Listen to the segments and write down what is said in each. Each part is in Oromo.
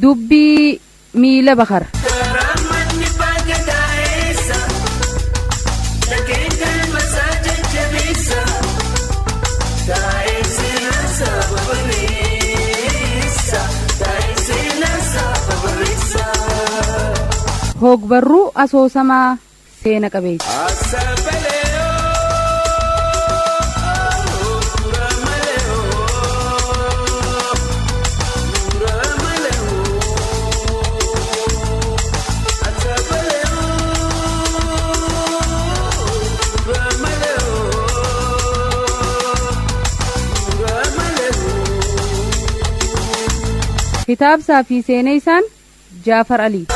Dubbii miila bakar. Hogbarruu asoosamaa seena qabeessa. Kitaabsaa fi seenaa isaan Jaafar Alii.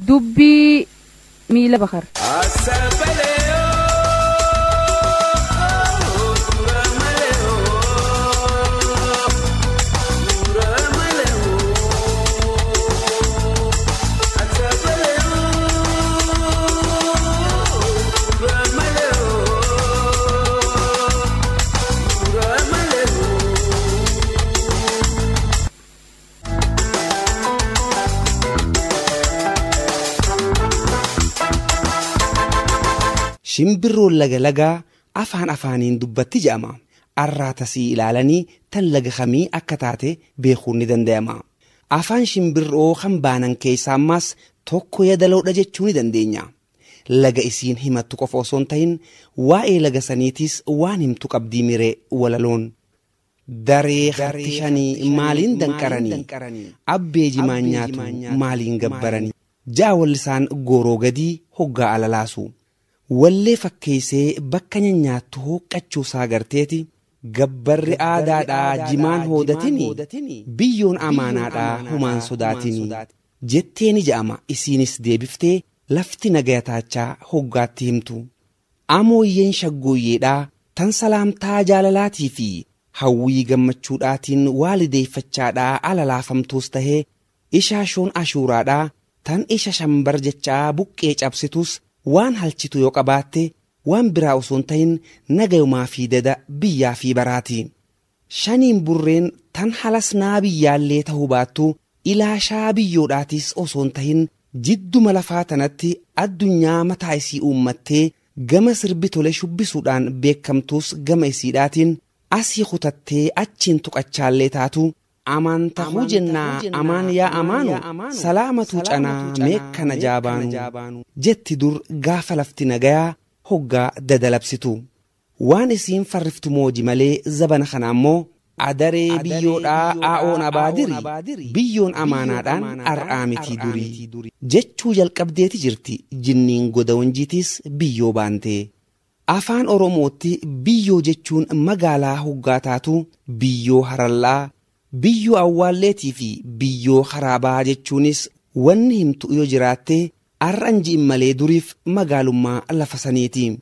Dubbii miila bakar. Shimbirroon laga lagaa afaan afaaniin dubbatti jedhama. Arraatasii ilaalanii tan laga kamii akka taate beekuun ni danda'ama. Afaan shimbirroo kan baanan keessaa ammaas tokko yadaloodha jechuu ni dandeenya. Laga isiin himattu qofa osoo hin ta'in waa'ee laga saniitis waan himtu qabdii miree walaloon. Daree harti shanii maaliin danqaranii? Abbee jimaan nyaatu maaliin gabbaranii? Ja'a wallisaan gooroo gadii hoggaa alalaasu. Wallee fakkeessee bakka nyaattu hooqqachuusaa garteeti gabbarri aadaadhaa jimaan hoodatini biyyoon amaanaadhaa humaan sodaatini jetteeni je'ama isiinis deebiftee lafti nagayataachaa hoggaatti himtu. Amooyyeen shaggooyyeedhaa tan salaamtaa jaalalaatii fi hawwii gammachuudhaatiin waalideeffachaadhaa alalaafamtuus tahee ishaashoon ashuuraadhaa tan isha shambar jechaa buqqee cabsitus waan halchitu yoo qabaatte waan biraa osoo hin ta'in nagayumaa fi dada biyyaa fi baraati. Shaniin burreen tan halasnaa biyyaallee ta'uu baattu ilaashaa biyyoodhaatis osoo hin ta'in jidduma lafaa tanatti addunyaa mataa isii uummattee gama sirbi tole shubbisuudhaan beekamtus gama isiidhaatiin asii kutattee achiin tuqachaallee taatu. Amaan tahuu jennaa amaan yaa amaanu salaamatu canaa meekkana jaabaanu jetti dur gaafa lafti nagayaa hoggaa dadalabsitu. Waan isiin farriftu mooji malee zabana kana ammoo adaree biyyoodhaa aa'oon abaadiri biyyoon amaanaadhaan ar'aa mitii durii jechuu jalqabdeeti jirti jinniin goda wanjiitis biyyoo baantee. Afaan Oromootti biyyoo jechuun magaalaa hoggaa taatu biyyoo harallaa. Biyyoo awwaalleetii fi biyyoo haraabaa jechuunis wanni himtu yoo jiraatte har'an ji'in malee duriif magaalummaa lafa saniiti.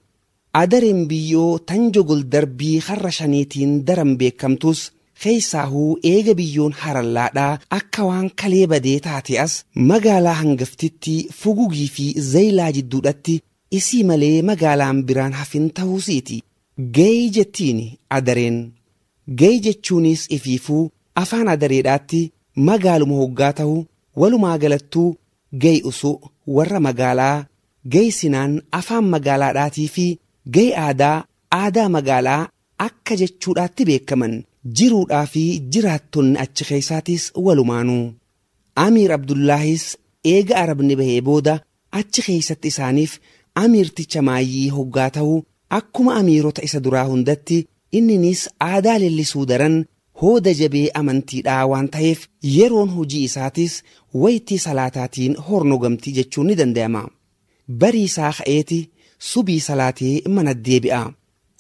Adareen biyyoo tan jogol darbii harra shaniitiin daran beekamtus keessaahuu eega biyyoon harallaadhaa akka waan kalee badee taate as magaalaa hangaftitti fugugii fi zaylaa jidduudhatti isii malee magaalaan biraan hafin ta'uusiiti. Ga'ii jettiin adareen. Ga'ii jechuunis ifiifuu afaan adareedhaatti magaaluma hoggaa ta'u walumaa galattuu ga'i usuu warra magaalaa ga'i sinaan afaan magaalaadhaatii fi ga'i aadaa aadaa magaalaa akka jechuudhaatti beekaman jiruudhaa fi jiraattonni achi keessaatis walumaanuu. Amiir Abdullaahis eega Arabni bahee booda achi keessatti isaaniif amiirticha maayyii hoggaa ta'u akkuma amiirota isa duraa hundatti inninis aadaa leellisuu daran hooda jabee amantiidhaa waan ta'eef yeroon hojii isaatis waytii salaataatiin hornogamtii jechuun ni danda'ama. Barii isaa ka'eeti subii salaatee mana deebi'a.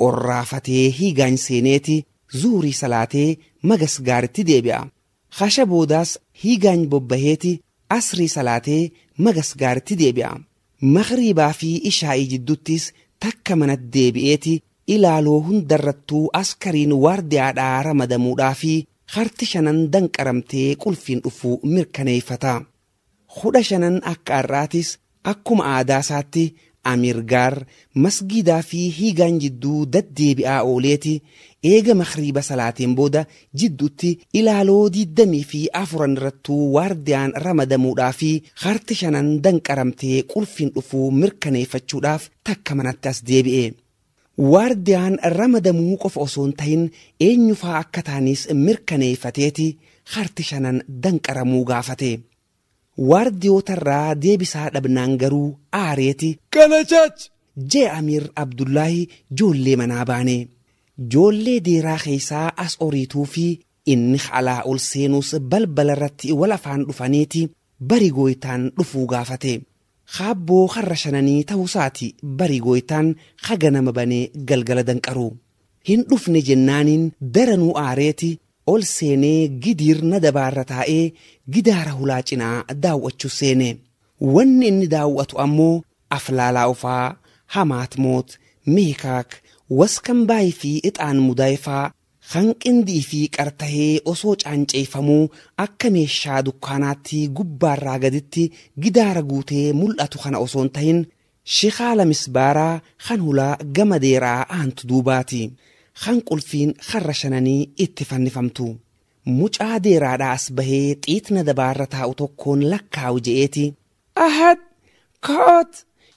Orraafatee hiigaan seeneeti zuurii salaatee magas gaaritti deebi'a. Kasha boodaas hiigaan bobbaheeti asrii salaatee magas gaaritti deebi'a. Makriibaa fi ishaa'ii jidduttis takka mana deebi'eeti ilaaloo hundarrattuu askariin waardiyaadhaa ramadamuudhaa fi harti shanan danqaramtee qulfiin dhufuu mirkaneeffata. 15 akka har'aatis akkuma aadaa isaatti Amiir Gaar masgiidaa fi hiigaan jidduu daddeebi'aa ooleeti eega makriiba salaateen booda jidduutti ilaaloo 24 irrattuu waardiyaan ramadamuudhaa fi harti 5 danqaramtee qulfiin dhufuu mirkaneeffachuudhaaf takka manatti as deebi'e. Waardiyaan ramadamuu qofa osoo hin tahin eenyufaa akka ta'anis mirkaneeffateeti harti 5 danqaramuu gaafate. Waardiyootarraa deebisaa dhabnaan garuu aareeti. Kana chaach! Jee Amiir Abdullaahi joollee manaa baane. Joollee deeraa keessaa as oriituu fi inni alaa ol seenuus balbala irratti wal afaan dhufaniiti bari gooytaan dhufuu gaafate. Haabboo harra 5 ta'uusaati bari gooytaan haga nama banee galgala danqaru. Hin dhufne jennaaniin daranuu aareeti ol seenee gidiir na dabaarra taa'ee gidaara hulaa cinaa daawwachuu seene. Wanni inni daawwatu ammoo aflaalaa ofaa, hamaat moot, meekaak, waskambaayii fi ixaan mudaayifaa hanqindii fi qartahee osoo caanceeffamuu akka meeshaa dukkaanaatti gubbaarraa gaditti gidaara guutee mul'atu kana osoo hin tahin shikaala misbaaraa kan hulaa gama deeraa aantu duubaati. Kan qulfiin harra 5 itti fannifamtu. Mucaa deeraadhaa as bahee xiitna dabaarra taa'u tokkoon lakkaa'u je'eeti. Ahad, koot,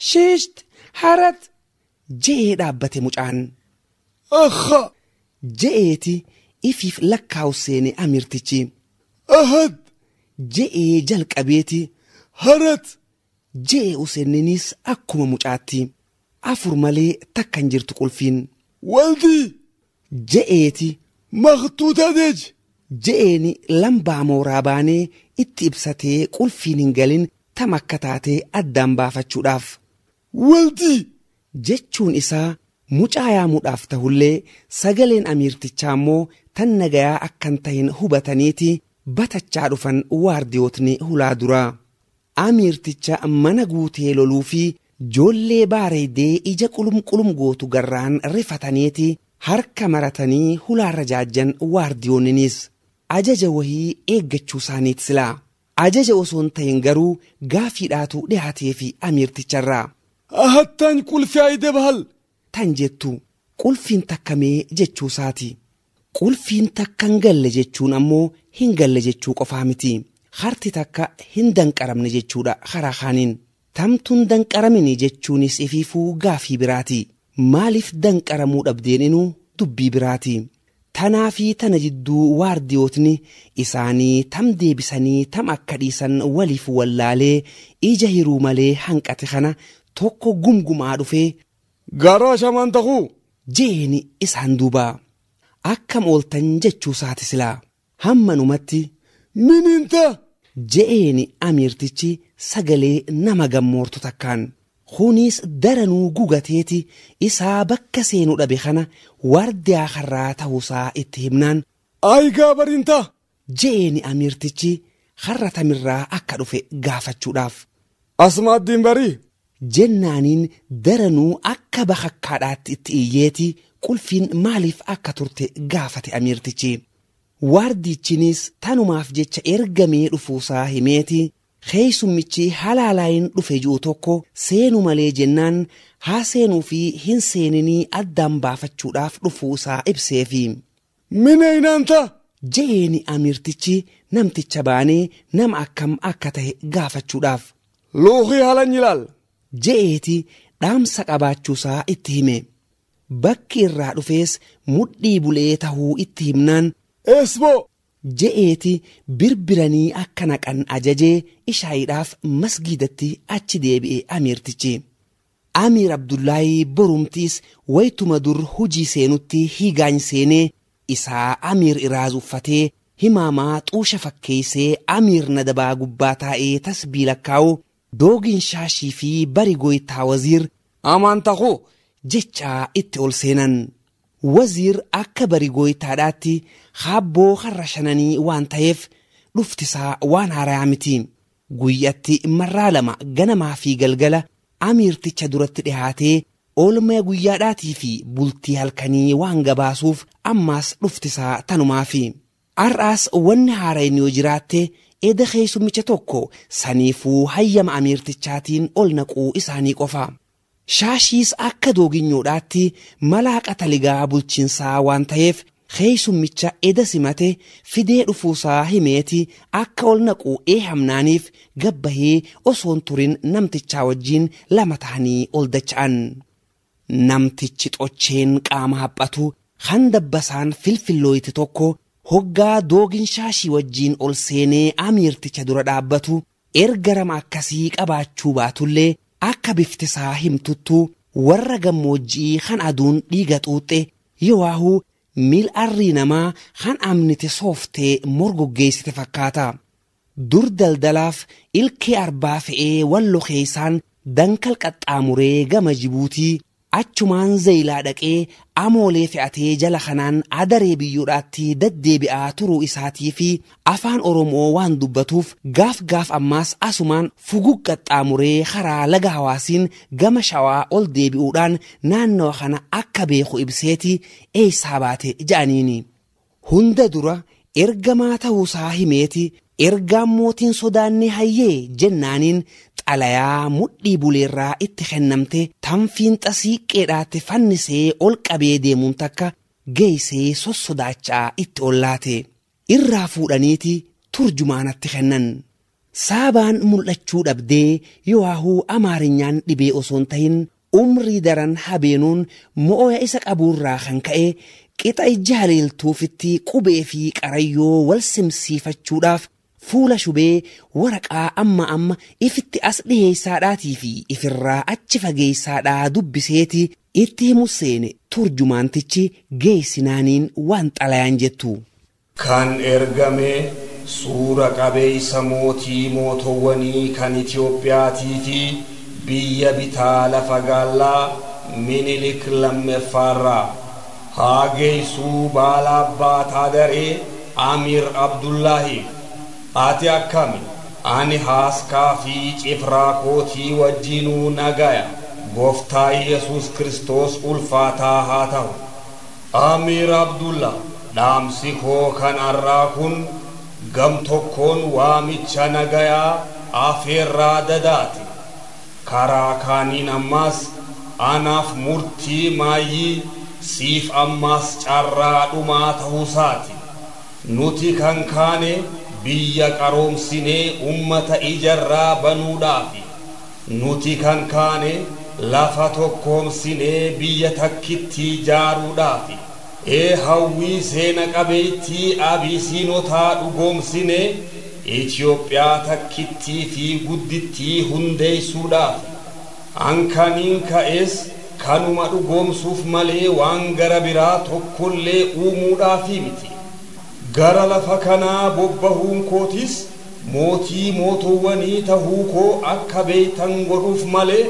shiisht, harat je'ee dhaabbate mucaan. Aha! Je'eeti ifiif lakkaa'u seene amiirtichi. Ahad! Je'ee jalqabeeti. Harat! Je'ee useenninis akkuma mucaatti. 4 malee takka hin jirtu qulfiin. Waldii! Je'eeti. Maqtuutadeej! Je'eeni lambaa mooraa baanee itti ibsatee qulfiin hin galin tam akka taatee addaan baafachuudhaaf. Waldii! Jechuun isaa mucaa yaamuudhaaf ta'ullee sagaleen amiirtichaa immoo tan nagayaa akkan tahin hubataniiti batachaa dhufan waardiyootni hulaa duraa. Amiirticha mana guutee loluu fi joollee baareedee ija qulum gootu garraan rifataniiti harka maratanii hulaarra jaajjan waardiyoonninis ajaja wahii eeggachuu isaaniit silaa. Ajaja osoo hin ta'in garuu gaafiidhaatu dhiyaatee fi amiirticharraa. Ahattaan qulfii ayidee bahal! Tan jettu qulfiin takkamee jechuusaati. Qulfiin takka hin galle jechuun ammoo hin galle jechuu qofaa miti. Harti takka hin danqaramne jechuudha karaa kaaniin. Tamtuun danqaramini jechuunis ifiifuu gaafii biraati. Maaliif danqaramuu dhabdeen inuu dubbii biraati. Tanaa fi tana jidduu waardiyootni isaanii tam deebisanii tam akka dhiisan waliif wallaalee ija hiruu malee hanqate kana tokko gumgumaa dhufee Garaa shamaan ta'uu jeeni isaan duuba. Akkam ooltan jechuu isaati silaa. Hammanumatti Miniinta je'eeni amiirtichi sagalee nama gammoortu takkaan. Kunis daranuu gugateeti isaa bakka seenuu dhabe kana waardiyaa harraa ta'uusaa itti himnaan. Ayigaa bariinta je'eeni amiirtichi harra tamirraa akka dhufe gaafachuudhaaf. Asmaaddiin barii jennaaniin daranuu akka bakakkaadhaatti itti iyyeeti qulfiin maaliif akka turte gaafate amiirtichi. Waardichinis tanumaaf jecha ergamee dhufuusaa himeeti. Keessummichi halaalaayin dhufe ji'u tokko seenu malee jennaan haa seenuu fi hin seeninii addaan baafachuudhaaf dhufuusaa ibseefi. Mina inaanta jeeni amiirtichi namticha baanee nama akkam akka ta'e gaafachuudhaaf. Luuqii halan ilaal je'eeti dhaamsa qabaachuusaa itti hime. Bakki irraa dhufees mudhii bulee tahuu itti himnaan. Esboo je'eeti birbiranii akka naqan ajajee ishaayiidhaaf masgiidatti achi deebi'e amiirtichi. Amiir Abdullaahi borumtiis waytuma dur hujii seenutti hiigaan seenee isaa amiir iraaz uffatee himaamaa xuusha fakkeessee amiir nadabaa gubbaa taa'ee tasbii lakkaa'u doogin shaashii fi bari gooytaa waziir amaan ta'uu jechaa itti ol seenan. Waziir akka bari gooytaadhaatti haabboo harra 5 waan ta'eef dhuftisaa waan haaraa miti. Guyyatti marraa 2 ganamaa fi galgala amiirticha duratti dhihaatee oolmaa guyyaadhaatii fi bultii halkanii waan gabaasuuf ammaas dhuftisaa tanumaafi. Har'aas wanni haaraan yoo jiraatte eda keessummicha tokko saniifuu hayyama amiirtichaatiin ol naquu isaanii qofa. Shaashiis akka dooginyoodhaatti malaaqa taligaa bulchiinsaa waan ta'eef keessummicha eda simate fidee dhufuusaa himeeti akka ol naquu eehamnaaniif gabbahee osoon turin namtichaa wajjiin lama ta'anii ol dacha'an. Namtichi xocheen qaama haphatu kan dabbasaan filfillooyite tokko hoggaa doogin shaashii wajjiin ol seenee amiirticha dura dhaabbatu erga rama akkasii qabaachuu baatullee akka biftisaa himtuttu warra gammoojjii kan aduun dhiiga xuuxxe yowaahuu miil arrii namaa kan amnite sooftee morgoggeessite fakkaata. Dur daldalaaf ilkee arbaa fe'ee wallo keeysaan dankal qaxxaamuree gama Jibuutii achumaan Zeeyilaa dhaqee amoolee fe'atee jala kanaan adaree biyyoodhaatti deddeebi'aa turuu isaatii fi afaan Oromoo waan dubbatuuf gaaf gaaf ammaas asumaan fugug qaxxaamuree karaa laga hawaasiin gama shawaa ol deebi'uudhaan naannawa kana akka beeku ibseeti eessaa baate ja'aniini. Hunda dura ergamaa ta'uusaa himeeti ergaan mootiin sodaanne hayyee jennaaniin xalayaa mudhii buleerraa itti kennamte tanfiinxa siiqqeedhaatti fannisee ol qabee deemuun takka geessee sossodaachaa itti ollaate. Irraa fuudhaniiti turjumaanatti kennan. Saabaan mul'achuu dhabdee yowaahuu amaarinyaan dhibee osoon tahin umrii daran habeenuun mo'oya isa qabuurraa kan ka'e qixa ija haleeltuufitti qubee fi qarayyoo wal simsiifachuudhaaf fuula shubee waraqaa amma amma ifitti as dhiheessaadhaatii fi ifirraa achi fageessaadhaa dubbiseeti itti himu seene turjumaantichi geessinaaniin waan xalayaan jettu. Kan ergame suura qabeessa mootii mootowwanii kan Itiyoophiyaatii fi biyya bitaa lafa gaallaa Minilik lammaffaarraa haa geessuu baala abbaa taadaree Amiir Abdullaahi. Ati akkami? Ani haaskaa fi cifraa kootii wajjinuu nagaya. Gooftaa Yesuus Kiristoos ulfaataa haa ta'u. Amiir Abdullah, dhaamsi koo kan har'aa kun gam tokkoon waamicha nagayaa afeerraa dadaati. Karaa kaaniin ammaas anaaf murtii maayyii siif ammaas carraa dhumaa ta'uusaati. Nuti kan kaane biyya qaroomsinee ummata ijarraa banuudhaafi. Nuti kan kaane lafa tokkoomsinee biyya takkitti ijaaruudhaafi. Ee hawwii seena qabeettii abisiinotaa dhugoomsinee Itoophiyaa takkittii fi guddittii hundeessuudhaafi. Ankaniin ka'es kanuma dhugoomsuuf malee waan gara biraa tokkollee uumuudhaafi miti. Gara lafa kanaa bobbahuun kootis mootii mootowwanii tahuu koo akka beeytan godhuuf malee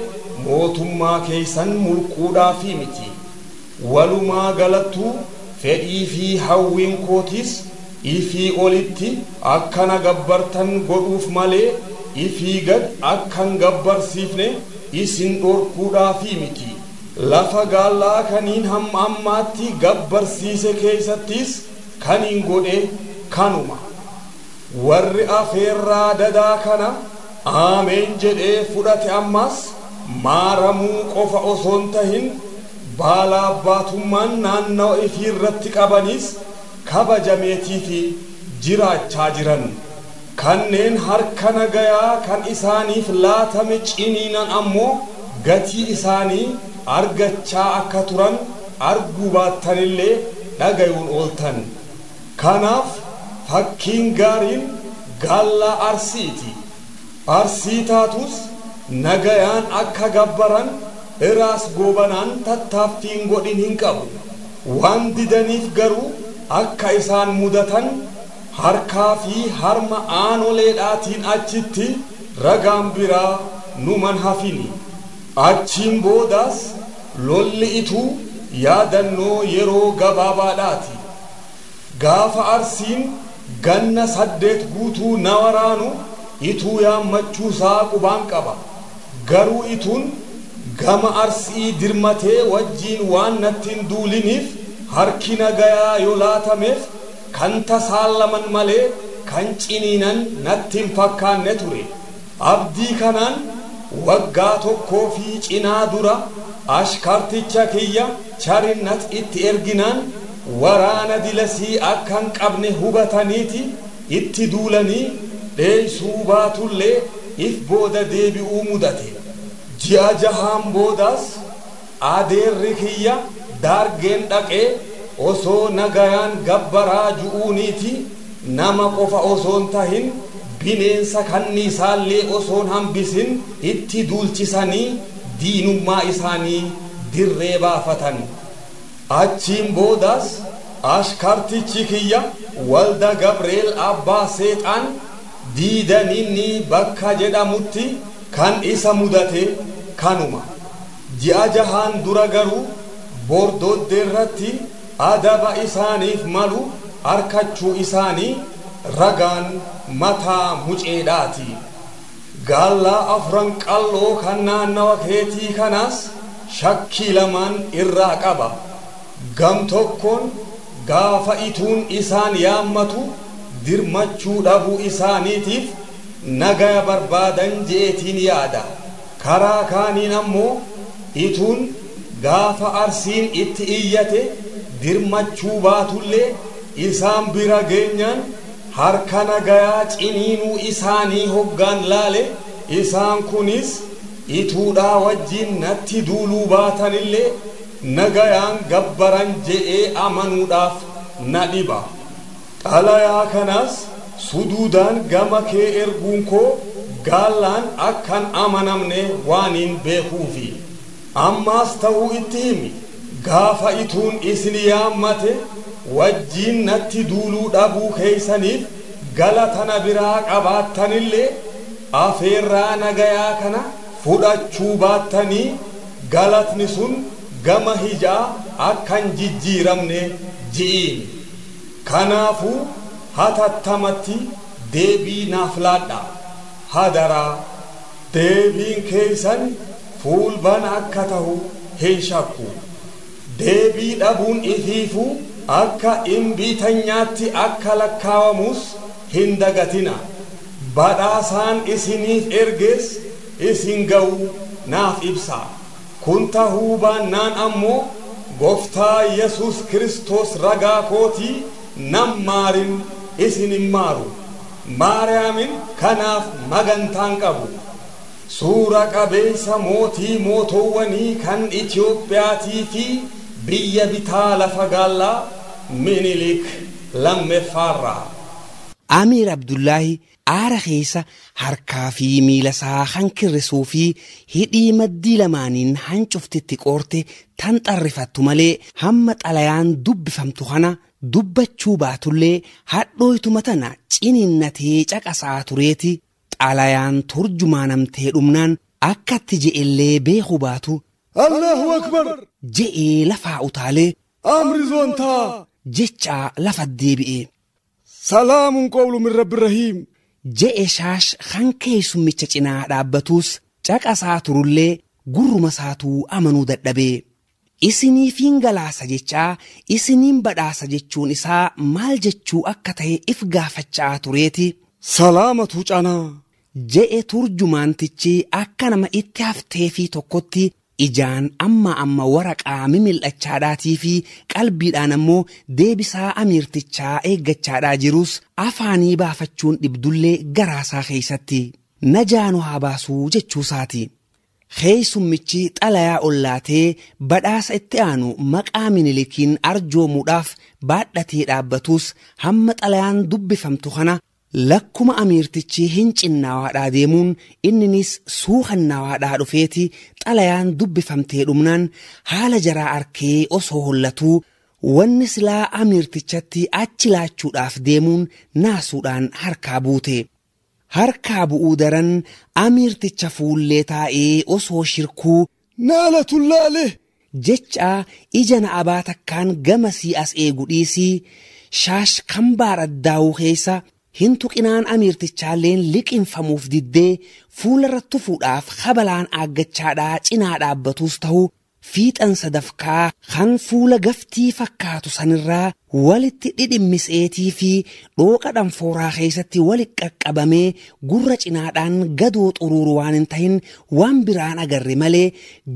mootummaa keessan mulquudhaafi miti. Walumaa galattuu fedhii fi hawwiin kootis ifii olitti akkana gabbartan godhuuf malee ifii gad akkan gabbarsiifne isin dhorkuudhaafi miti. Lafa gaallaa kaniin hamma ammaatti gabbarsiise keessattis kaniin godhe kanuma. Warri afeerraa dadaa kana aameen jedhee fudhate ammas maaramuu qofa osoon tahin baala abbaatummaan naannawa ifii irratti qabanis kabajameetii fi jiraachaa jiran. Kanneen harka nagayaa kan isaaniif laatame ciniinan ammoo gatii isaanii argachaa akka turan arguu baattanillee dhagayuun ooltan. Kanaaf fakkiin gaariin gaallaa Arsiiti. Arsii taatus nagayaan akka gabbaran iraas goobanaan tattaaffiin godhin hin qabu. Waan didaniif garuu akka isaan mudatan harkaa fi harma aanoleedhaatiin achitti ragaan biraa numan hafini. Achiin boodaas lolli ituu yaadannoo yeroo gabaabaadhaati. Gaafa Arsiin ganna 8 guutuu na waraanu ituu yaammachuusaa qubaan qaba. Garuu ituun gama Arsii dirmatee wajjiin waan natti hin duuliniif harki nagayaa yoo laatameef kan tasaallaman malee kan ciniinan natti hin fakkaanne ture. Abdii kanaan waggaa tokkoo fi cinaa dura ashkarticha kiyya Charinnat itti erginaan waraana dilasii akka hin qabne hubataniiti itti duulanii dheeysuu baatullee if booda deebi'uu mudate. Ji'a jahaan boodaas adeerri kiyya Daargeen dhaqee osoo nagayaan gabbaraa ju'uuniiti nama qofa osoon tahin bineensa kanniisaallee osoon hambisin itti duulchisanii diinummaa isaanii dirree baafatan. Achiin boodaas ashkartichi kiyya Walda Gabriel Abbaa Seexaan diidaninni bakka jedhamutti kan isa mudate kanuma. Ji'a jahaan dura garuu bordoddeerratti adaba isaaniif malu arkachuu isaanii ragaan mataa muceedhaati. Gaallaa afran qalloo kan naannawa keetii kanaas shakkii lamaan irraa qaba. Gam tokkoon gaafa ituun isaan yaammatu dirmachuu dhabuu isaaniitiif nagaya barbaadan jeetiin yaada. Karaa kaaniin ammoo ituun gaafa Arsiin itti iyyate dirmachuu baatullee isaan bira geenyaan harka nagayaa ciniinuu isaanii hoggaan laale isaan kunis ituudhaa wajjin natti duuluu baatanillee nagayaan gabbaran je'ee amanuudhaaf na dhiba. Xalayaa kanaas suduudaan gama kee erguun koo gaallaan akkan amanamne waaniin beekuufi. Ammaas ta'uu itti himi. Gaafa ituun isin yaammate wajjiin natti duuluu dhabuu keeysaniif galatana biraa qabaattanillee afeerraa nagayaa kana fudhachuu baattanii galatni sun gama hijaa akkan jijjiiramne ji'iin. Kanaafuu hatattamatti deebii naaf laadha. Hadaraa deebiin keeysan fuulbana akka tahu hin shakku. Deebii dhabuun ifiifuu akka imbiitanyaatti akka lakkaawamus hin dagatina. Badhaasaan isiniif ergees isin ga'uu naaf ibsa. Kun tahuu baannaan ammoo Gooftaa Yesuus Kiristoos ragaa kootii nan maarin isin hin maaru. Maariyaamin kanaaf magantaan qabu. Suura qabeessa mootii mootowwanii kan Itiyoophiyaatii fi biyya bitaa lafa gaallaa Minilik lammeffaarraa. Amiir Abdullaahi aara keessa harkaa fi miila isaa hankirrisuu fi hidhii maddii lamaaniin hancuftitti qoorte tan xarrifattu malee hamma xalayaan dubbifamtu kana dubbachuu baatullee hadhooytuma tana ciniinnatee caqasaa tureeti. Xalayaan turjumaanamtee dhumnaan akkatti je'ellee beekuu baatu. Allahu Akbar je'ee lafaa utaalee. Amri zoontaa jechaa lafa deebi'e. Salaamun qawlu min Rabbi Rahiim je'e Shaash kan keessummicha cinaa dhaabbatus caqasaa turullee gurruma isaatuu amanuu dadhabee. Isiniifiin galaasa jechaa isiniin badhaasa jechuun isaa maal jechuu akka ta'e if gaafachaa tureeti. Salaamatu canaa je'e turjumaantichi akka nama itti haftee fi tokkotti ijaan amma amma waraqaa mimil'achaadhaatii fi qalbiidhaan ammoo deebisaa amiirtichaa eeggachaadhaa jirus afaanii baafachuun dhibdullee garaasaa keessatti najaanu haa baasuu jechuusaati. Keessummichi xalayaa ollaatee badhaasa itti aanu maqaa Minilikiin arjoomuudhaaf baadhatee dhaabbatus hamma xalayaan dubbifamtu kana lakkuma amiirtichi hin cinnaawaadhaa deemuun inninis suuqannaawaadhaa dhufeeti xalayaan dubbifamtee dhumnaan haala jaraa arkee osoo hollatuu wanni silaa amiirtichatti achi laachuudhaaf deemuun naasuudhaan harkaa buute. Harkaa bu'uu daran amiirticha fuullee taa'ee osoo shirkuu naalatullaale jecha ija na'abaa takkaan gamasii as eegu dhiisii Shaash kan baaraddaa'uu keessa hin tuqinaan amiirtichaalleen liqinfamuuf diddee fuularra tufuudhaaf kabalaan aaggachaadhaa cinaa dhaabbatus ta'u Fiixansa dafkaa kan fuula gaftii fakkaatu sanirraa walitti dhidhimmiseetii fi dhooqa dhanfooraa keessatti wali qaqqabamee gurra cinaadhaan gadoo xuruuru waan hin tahin waan biraan agarre malee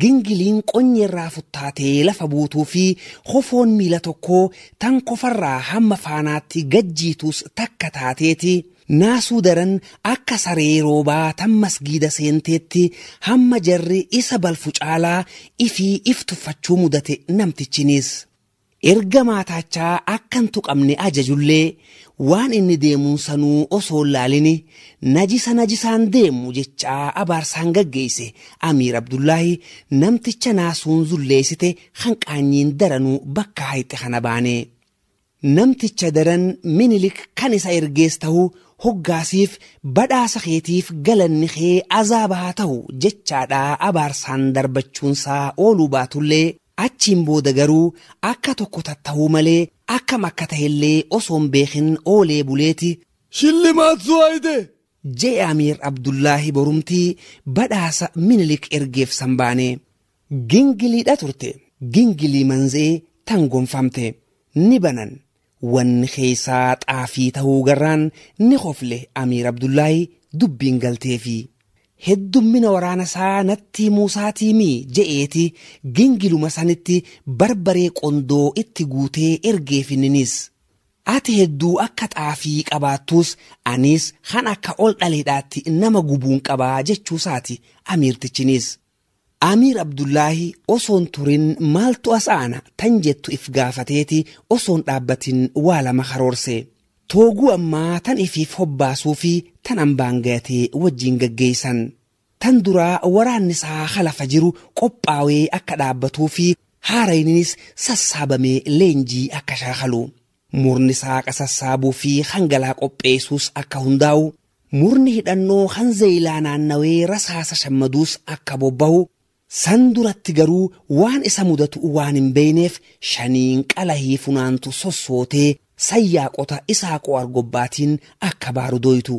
gingiliin qonyeerraa futtaatee lafa buutuu fi hofoon miila tokkoo tan kofarraa hamma faanaatti gajjiitus takka taateeti. Naasuu daran akka saree roobaa tan masgiida seenteetti hamma jarri isa balfu caalaa ifii if tuffachuu mudate namtichinis. Erga maataachaa akkan tuqamne ajajullee waan inni deemuun sanuu osoo laalini najisa najisaan deemu jechaa abaarsaan gaggeesse Amiir Abdullaahi namticha naasuun zulleessite hanqaanyiin daranuu bakka hayxe kana baane. Namticha daran Minilik kan isa ergees ta'uu hoggaasiif badhaasa keetiif galanni kee azaaba haa ta'u jechaadhaa abaarsaan darbachuunsaa ooluu baatullee achiin booda garuu akka tokko tatta'uu malee akkam akka ta'ellee osoo hin beekin oolee buleeti. Shillimaat Zuwaayide! Jee Amiir Abdullaahi borumtii badhaasa Minilik ergeef san baane. Gingiliidha turte. Gingilii manzee tan gonfamte. Ni banan. Wanni keessaa xaafii ta'uu garraan ni qofle Amiir Abdullaahi dubbiin galteefi. Heddummina waraana isaa natti Muusaatii je'eeti gingiluma sanitti barbaree qondoo itti guutee ergeefinninis. Ati hedduu akka xaafii qabaattus anis kan akka ol dhaleedhaatti nama gubuun qabaa jechuusaati Amiirtichinis. Amiir Abdullaahi osoon turin maaltu as aana tan jettu if gaafateeti osoon dhaabbatin waa lama karoorse. Tooguu ammaa tan ifiif hobbaasuu fi tan hambaan gayatee wajjin gaggeessan. Tan duraa waraanni isaa halafa jiru qophaawee akka dhaabbatuu fi haarayninis sassaabamee leenjii akka shaakalu. Murni saaqa sassaabuu fi hangalaa qopheessuus akka hundaa'u. Murni hidhannoo hanzeeyilaa naannawee rasaasa shammaduus akka bobba'u. San duratti garuu waan isa mudatu waan hin beekneef shaniin qalahii funaantu sossootee sayyaaqota Isaaqoo Argobbaatiin akka baaru doytu.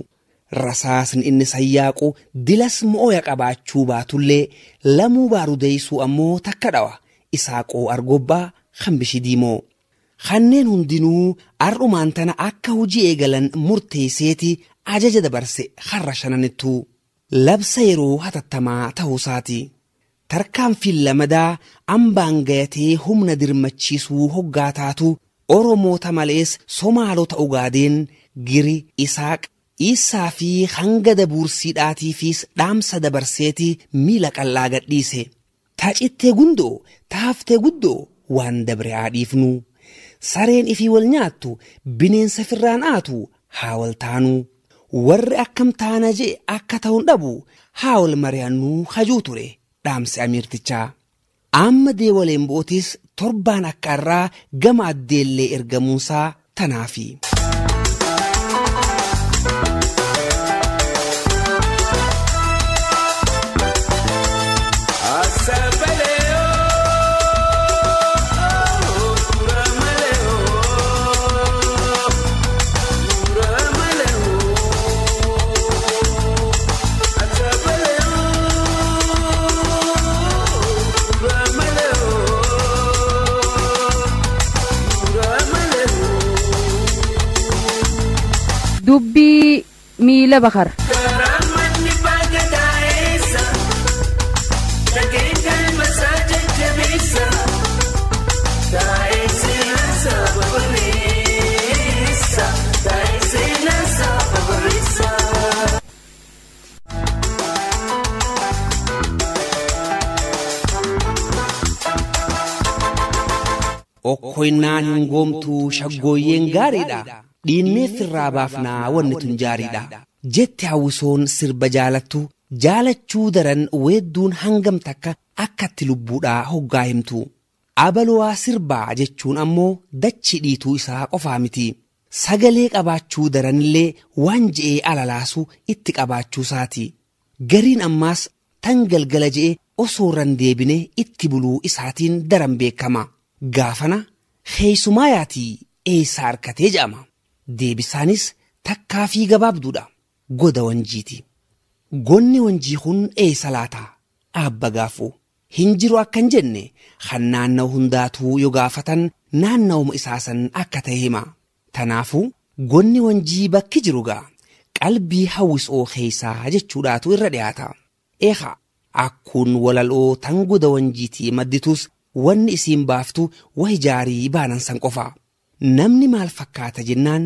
Rasaasni inni sayyaaqu dilas mo'oya qabaachuu baatullee lamuu baaru deessuu ammoo takka dhawa. Isaaqoo Argobbaa hambishii diimoo. Kanneen hundinuu har'umaan tana akka hojii eegalan murteesseeti ajaja dabarse har'a shananittu. Labsa yeroo hatattamaa ta'uusaati. Tarkaanfiin lamadaa hambaan gayatee humna dirmachiisuu hoggaa taatu Oromoota malees Somaalota Ugaadeen, Giri, Isaaq, Iisaa fi hanga dabuursiidhaatiifis dhaamsa dabarseeti miila qal'aa gadhiise. Taacittee gundoo, taaftee guddoo waan dabre haa dhiifnu. Sareen ifii wal nyaattu, bineensa firraan aatu haa wal taanu. Warri akkam taana jee akka ta'uun dhabu haa wal mari'annuu hajuu ture. Dhaamsi Amiirtichaa. Amma deewaleen bootis torbaan akka irraa gama addeellee ergamuunsaa tanaafi. Dubbii miila bakar. Okkoinnaan hin goomtuu shaggooyyeen gaariidha. Dhiinnee firraa baafnaa wanni tun jaariidha. Jette hawwisoon sirba jaalattu jaalachuu daran weedduun hangam takka akkatti lubbuudhaa hoggaa himtu. Abaluwaa sirbaa jechuun ammoo dachi dhiituu isaa qofaa miti. Sagalee qabaachuu daranillee waan je'ee alalaasu itti qabaachuusaati. Gariin ammaas tan galgala je'e osoo irran deebine itti buluu isaatiin daran beekama. Gaafana keessumaa yaatii eessa harkatee jedhama. Deebisaanis takkaa fi gabaabduudha. Goda wanjiiti. Gonni wanjii kun eessa laata? Abba gaafuu. Hin jiru akka hin jenne kan naannawa hundaatuu yoo gaafatan naannawuma isaa san akka ta'e hima. Tanaafuu gonni Wanjii bakki jiru gaa qalbii hawwisoo keessaa jechuudhaatu irra dhiyaata. Eegaa akkuun walaloo tan goda Wanjiitii madditus wanni isiin baaftu wahi jaarii baanan san qofa. Namni maal fakkaata jennaan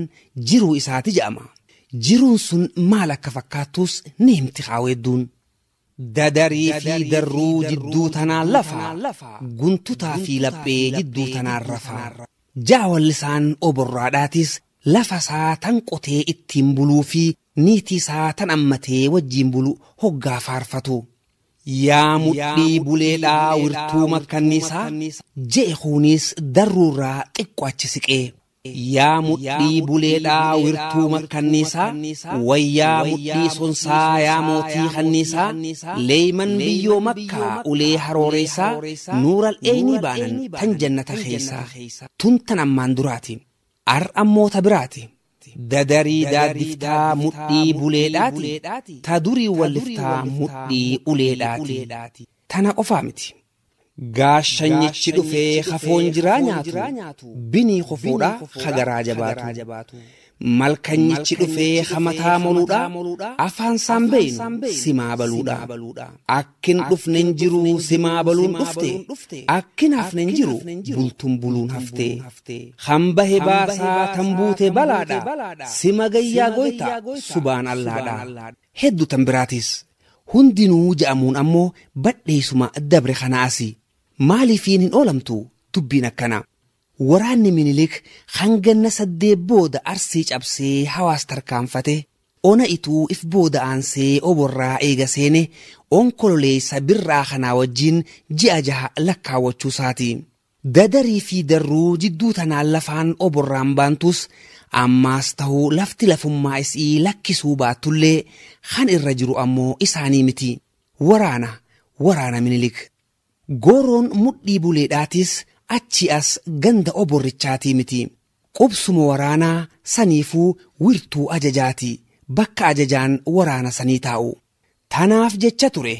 jiruu isaati jedhama. Jiruun sun maal akka fakkaattus ni himti haaweedduun. Dadarii fi darruu jidduu tanaan lafa, guntutaa fi laphee jidduu tanaan rafa. Jaawallisaan oborraadhaatis lafa isaa tan qotee ittiin buluu fi niitii isaa tan ammatee wajjiin bulu hoggaa faarfatu. Yaa mudhii buleedhaa wirtuu makkanniisaa je'e kunis darruurraa xiqqoo achi siqee. Yaa mudhii buleedhaa wirtuu makkanniisaa wayyaa mudhii sonsaa yaa mootii kanniisaa leeyman biyyoo makkaa ulee harooreessaa nuural eenii baanan tan jannata keessaa tun tan ammaan duraati ar'ammoota biraati. Dadarii daaddiftaa mudhii buleedhaati ta durii walliftaa mudhii uleedhaati tana qofaa miti. Gaashanyichi dhufee hafoon jiraa nyaatu binii kofoodhaa hagaraa jabaatu. Malkanyichi dhufee hamataa moluudhaa afaan saan beeynu simaa baluudha. Akkin dhufne hin jiru simaa baluun dhufte akkin hafne hin jiru bultuun buluun hafte. Hambahe baasaa tan buute balaadha sima gayyaa goyta subaan allaadha. Hedduu tan biraatis hundinuu ja'amuun ammoo badheessuma dabre kana asi. Maaliifiin hin oolamtu dubbiin akkana. Waraanni Minilik hanganna 8 booda Arsii cabsee hawaas tarkaanfate ona ituu if booda aansee oborraa eega seene onkololeessa birraa kanaa wajjin ji'a 6 lakkaawwachuu isaati. Dadarii fi darruu jidduu tanaan lafaan oborraan baantus ammaas ta'uu lafti lafummaa isii lakkisuu baattullee kan irra jiru ammoo isaanii miti. Waraana Minilik. Gooroon mudhii buleedhaatis achi as ganda oborrichaatii miti. Qubsuma waraanaa saniifuu wirtuu ajajaati. Bakka ajajaan waraana sanii taa'u. Tanaaf jecha ture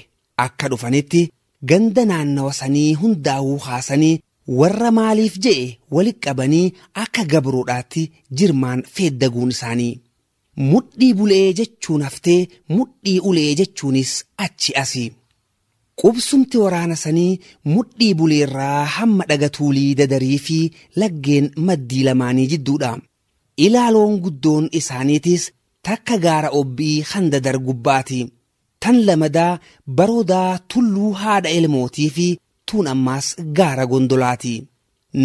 akka dhufanitti ganda naannawa sanii hundaa'uu haasanii warra maaliif je'e walitti qabanii akka gabroodhaatti jirmaan feeddaguun isaanii. Mudhii bulee jechuun haftee mudhii ulee jechuunis achi asi. Qubsumti waraana sanii mudhii buleerraa hamma dhagatuulii dadarii fi laggeen maddii lamaanii jidduudha. Ilaaloon guddoon isaaniitis takka gaara obbii kan dadar gubbaati. Tan lamadaa baroodaa tulluu haadha elmootii fi tuun ammaas gaara gondolaati.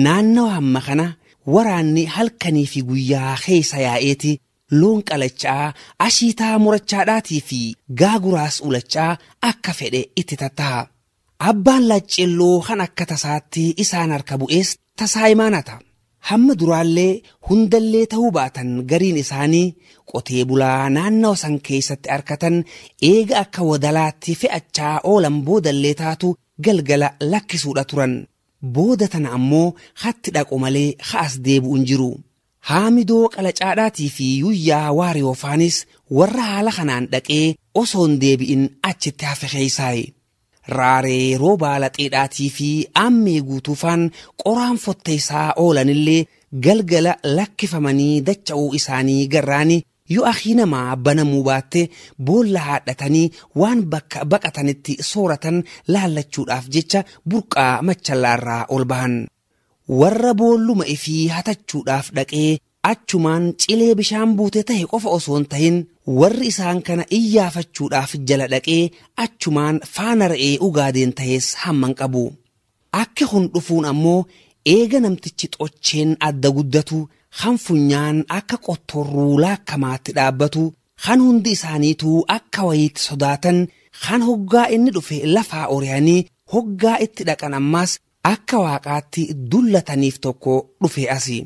Naannawa hamma kana waraanni halkanii fi guyyaa keessa yaa'eeti loon qalachaa ashiitaa murachaadhaatii fi gaaguraas ulachaa akka fedhe itti tatta'a. Abbaan lacceelloo kan akka tasaatti isaan harka bu'ees tasaa imaanata. Hamma duraallee hundallee ta'uu baatan gariin isaanii qotee bulaa naannawa san keessatti harkatan eega akka wadalaatti fe'achaa oolan boodallee taatu galgala lakkisuudha turan. Booda tana ammoo hatti dhaqu malee ha'as deebi'u hin jiru. Haamidoo qalacaadhaatii fi yuyyaa waariyoofaanis warra haala kanaan dhaqee osoo hin deebi'in achitti hafe keessaayi. Raaree roobaa laxeedhaatii fi aammee guutuufaan qoraan fotteessaa oolanillee galgala lakkifamanii dacha'uu isaanii garraani yoo akii namaa banamuu baatte boolla haadhatanii waan bakka baqatanitti sooratan laallachuudhaaf jecha burqaa machallaarraa ol bahan. Warra boolluma ifii hatachuudhaaf dhaqee achumaan cilee bishaan buute ta'e qofa osoo hin tahin warri isaan kana iyyaafachuudhaaf jala dhaqee achumaan faana re'ee ugaadeen ta'es hamman qabu. Akki kun dhufuun ammoo eega namtichi xocheen adda guddatu kan funyaan akka qottorruu laakkamaatti dhaabbatu kan hundi isaaniituu akka wayiitti sodaatan kan hoggaa inni dhufe lafaa ori'anii hoggaa itti dhaqan ammaas akka waaqaatti dullataniif tokko dhufe asi.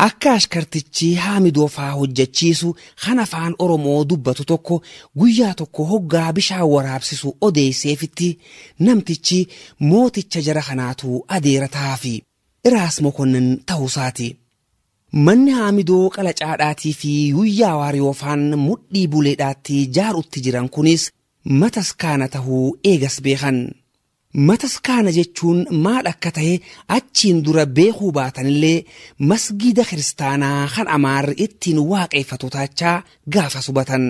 Akka ashkartichi haamidoofaa hojjechiisu kan afaan Oromoo dubbatu tokko guyyaa tokko hoggaa bishaan waraabsisu odeesseefitti namtichi mooticha jara kanaatu adeera ta'aafi Iraas Mokonnin ta'uusaati. Manni haamidoo qalacaadhaatii fi yuyyaa waariyoofaan mudhii buleedhaatti jaarutti jiran kunis mataskaana tahuu eegas beekan. Mataskaana jechuun maal akka ta'e achiin dura beekuu baatanillee masgiida kiristaanaa kan Amaarri ittiin waaqeffatu taachaa gaafa subatan.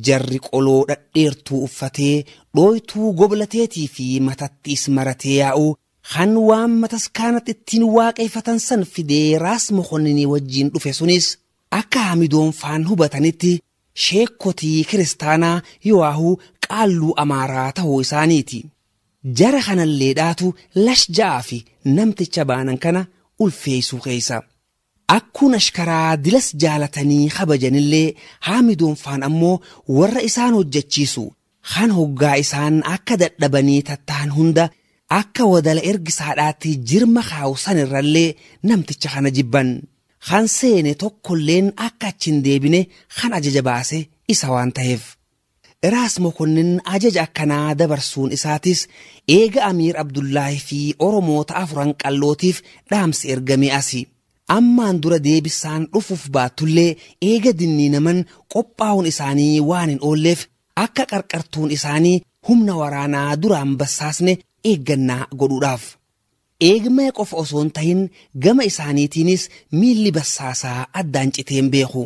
Jarri qoloo dhadheertuu uffatee dhooytuu goblateetii fi matattiis maratee yaa'u kan waan mataskaanatti ittiin waaqeffatan san fidee Raas Mokonninii wajjiin dhufe sunis akka Hamidoon faan hubatanitti sheekotii kiristaanaa Yowaahuu qaalluu Amaaraa ta'uu isaaniiti. Jara kanalleedhaatu lash ja'aa fi namticha baanan kana ulfeessuu keessa. Akkuun ashkaraa dilas jaalatanii kabajanillee Hamidoon faan ammoo warra isaan hojjechiisu kan hoggaa isaan akka dadhabanii tattaan hunda akka wadala ergisaadhaatti jirma kaa'u sanirrallee namticha kana jibban. Kan seene tokkolleen akka achi hin deebine kan ajaja baase isa waan ta'eef. Raas Mokonnin ajaja akkanaa dabarsuun isaatis eega Amiir Abdullaahi fi Oromoota afuran qallootiif dhaamsi ergame asi. Ammaan dura deebisaan dhufuuf baattullee eega dinniinaman qophaa'uun isaanii waan hin oolleef akka qarqartuun isaanii humna waraanaa duraan bassaasne eeggannaa godhuudhaaf. Eegmee qofa osoo hin tahin gama isaaniitiinis miilli bassaasaa addaan citeen beeku.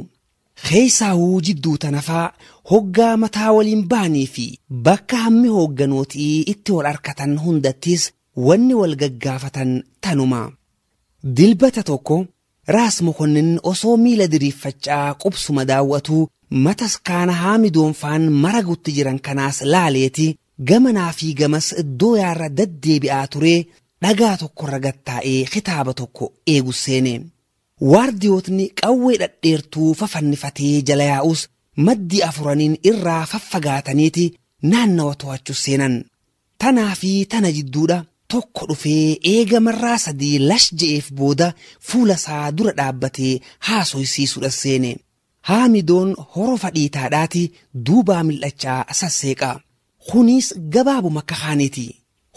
Keessaawuu jidduu tanafaa hoggaa mataa waliin baanii fi bakka hammi hoogganootii itti wal harkatan hundattis wanni wal gaggaafatan tanuma. Dilbata tokko Raas Mokonnin osoo miila diriiffachaa qubsuma daawwatu mataskaana Hamidoon faan maragutti jiran kanaas laaleeti gamanaa fi gamas dooyaarra daddeebi'aa turee dhagaa tokkorra gattaa'ee kitaaba tokko eegu seene. Waardiyootni qawwee dhadheertuu fafannifatee jala yaa'us maddii afuraniin irraa faffagaataniiti naannawa to'achuu seenan. Tanaa fi tana jidduudha tokko dhufee eega marraa sadii lash je'eef booda fuula isaa dura dhaabbatee haasoysiisuudha seene. Hamidoon horofa dhiitaadhaati duubaa mil'achaa sasseeqa. Kunis gabaabuma akka kaaniiti.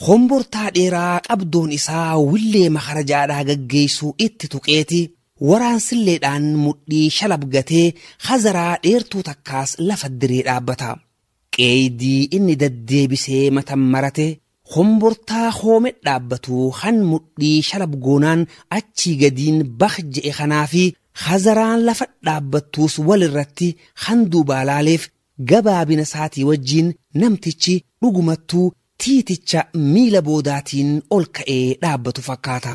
Hombortaa dheeraa qabdoon isaa willee makarajaadhaa gaggeessuu itti tuqeeti. Waraansilleedhaan mudhii shalabgatee hazaraa dheertuu takkaas lafa diree dhaabbata. Qeeydii inni daddeebisee matan marate hombortaa hoome dhaabbatu kan mudhii shalabgoonaan achii gadiin baq je'e kanaa fi hazaraan lafa dhaabbattuus walirratti kan duubaa laaleef gabaabina isaatii wajjiin namtichi dhugumattuu tiiticha miila boodaatiin ol ka'ee dhaabbatu fakkaata.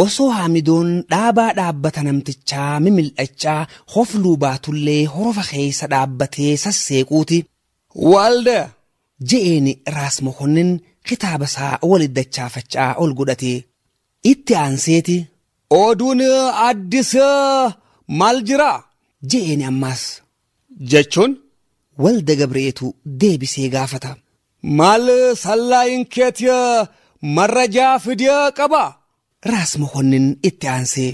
Osoo Hamidoon dhaabaa dhaabbata namtichaa mimil'achaa hofluu baatullee horofa keessa dhaabbatee sasseequuti. Walde je'een Raas Mokonnin kitaaba isaa walitti dachaafachaa ol godhate. Itti aanseeti. Oduun addis maal jira? Je'een ammaas. Jechuun? Walda Gabreetu deebisee gaafata. Maal sallaayin keeti marrajaa fidee qaba? Raas Mokonnin itti aansee.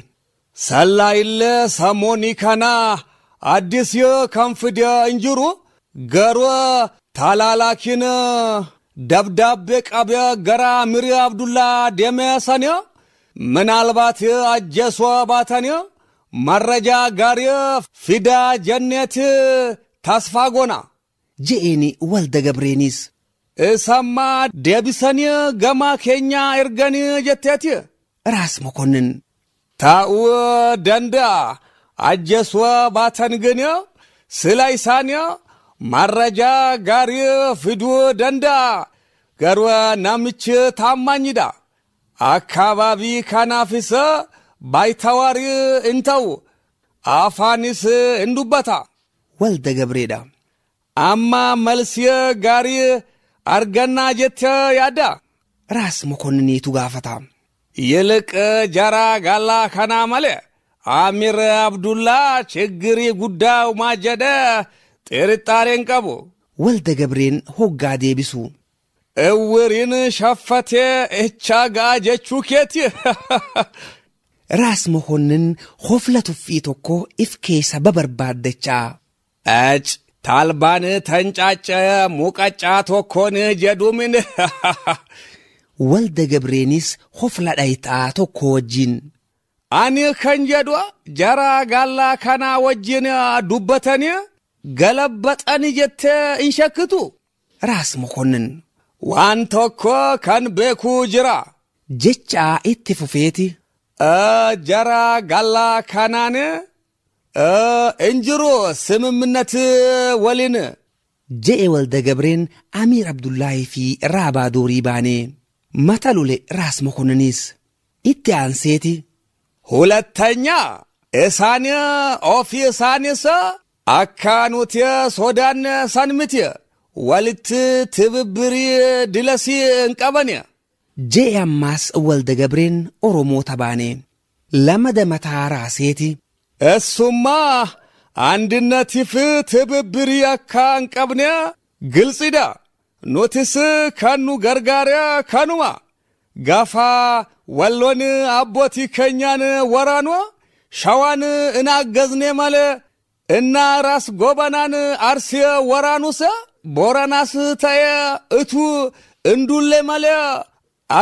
Sallaayillee samoonii kana addis kan fidee hin jiru garuu talaalaakiin dabdaabbee qabee gara Amiir Abdullaa deemee sani ምናልባት አጀሶ ባተን መረጃ ጋር ፊዳ ጀነት ተስፋ ጎና je'een Walda Gabreenis. እሰማ deebisanii gama keenya ergan jetteeti. Raas Mokonnin. Ta'uu danda'a ajjeesuu baatan ግን ስለ isaan መረጃ gaarii fiduu danda'a garuu namichi ታማኝዳ አካባቢ kanaafis ባይተዋር እንተው afaanis እንዱበታ Walda Gabreedha. Amma መልሲ gaarii argannaa jettee yaadda? Raas Mokonniniitu gaafata. ይልቅ ጀራ ጋላ ከና መሌ አሚር አብዱላ ችግሪ ጉዳዩ ማጀደ ጥርጣሬን ቀቡ Walda Gabreen hoggaa deebisu. እውሪን ሸፈቴ እቻ ጋ ጀቹ ኬቲ Raas Mokonnin hofla tuffii tokko if keessa babarbaaddachaa. እጭ ታልባን ተንጫጨ ሙቀጫ tokkoon jedhumin Walda Gabreenis hofla dhayixaa tokko wajjin. Ani kan jedhu jara gaallaa kanaa wajjin dubbatanii galabbaxani jettee hin shakkitu. Raas Mokonnin. Waan tokko kan beekuu jira. Jechaa itti fufeeti. Jara gallaa kanaan injiru simimminat waliin. Je'e Walda Gabreen Amiir Abdullaahii fi Raabaa Doorii baanee. Mata lole Raas Mokonninis. Itti aanseeti. ሁለተኛ isaan ofii isaanis akka nuti sodaanne san miti walitti tibibbirii dilasii hin qabani. Je'e ammaas Walda Gabreen Oromoota baane. Lama mataa raaseeti. Essummaa አንድነቲፍ ትብብrii akka hin qabne ግልጽidha. Nutis kan nu gargaare kanuma. Gaafa walloon abbootii keenyaan waraanu shawaan inaaggaዝne malee እና ራስ ጎበናን አርሲ ወራኑስ ቦረናስ ta'e እቱ እንዱሌ malee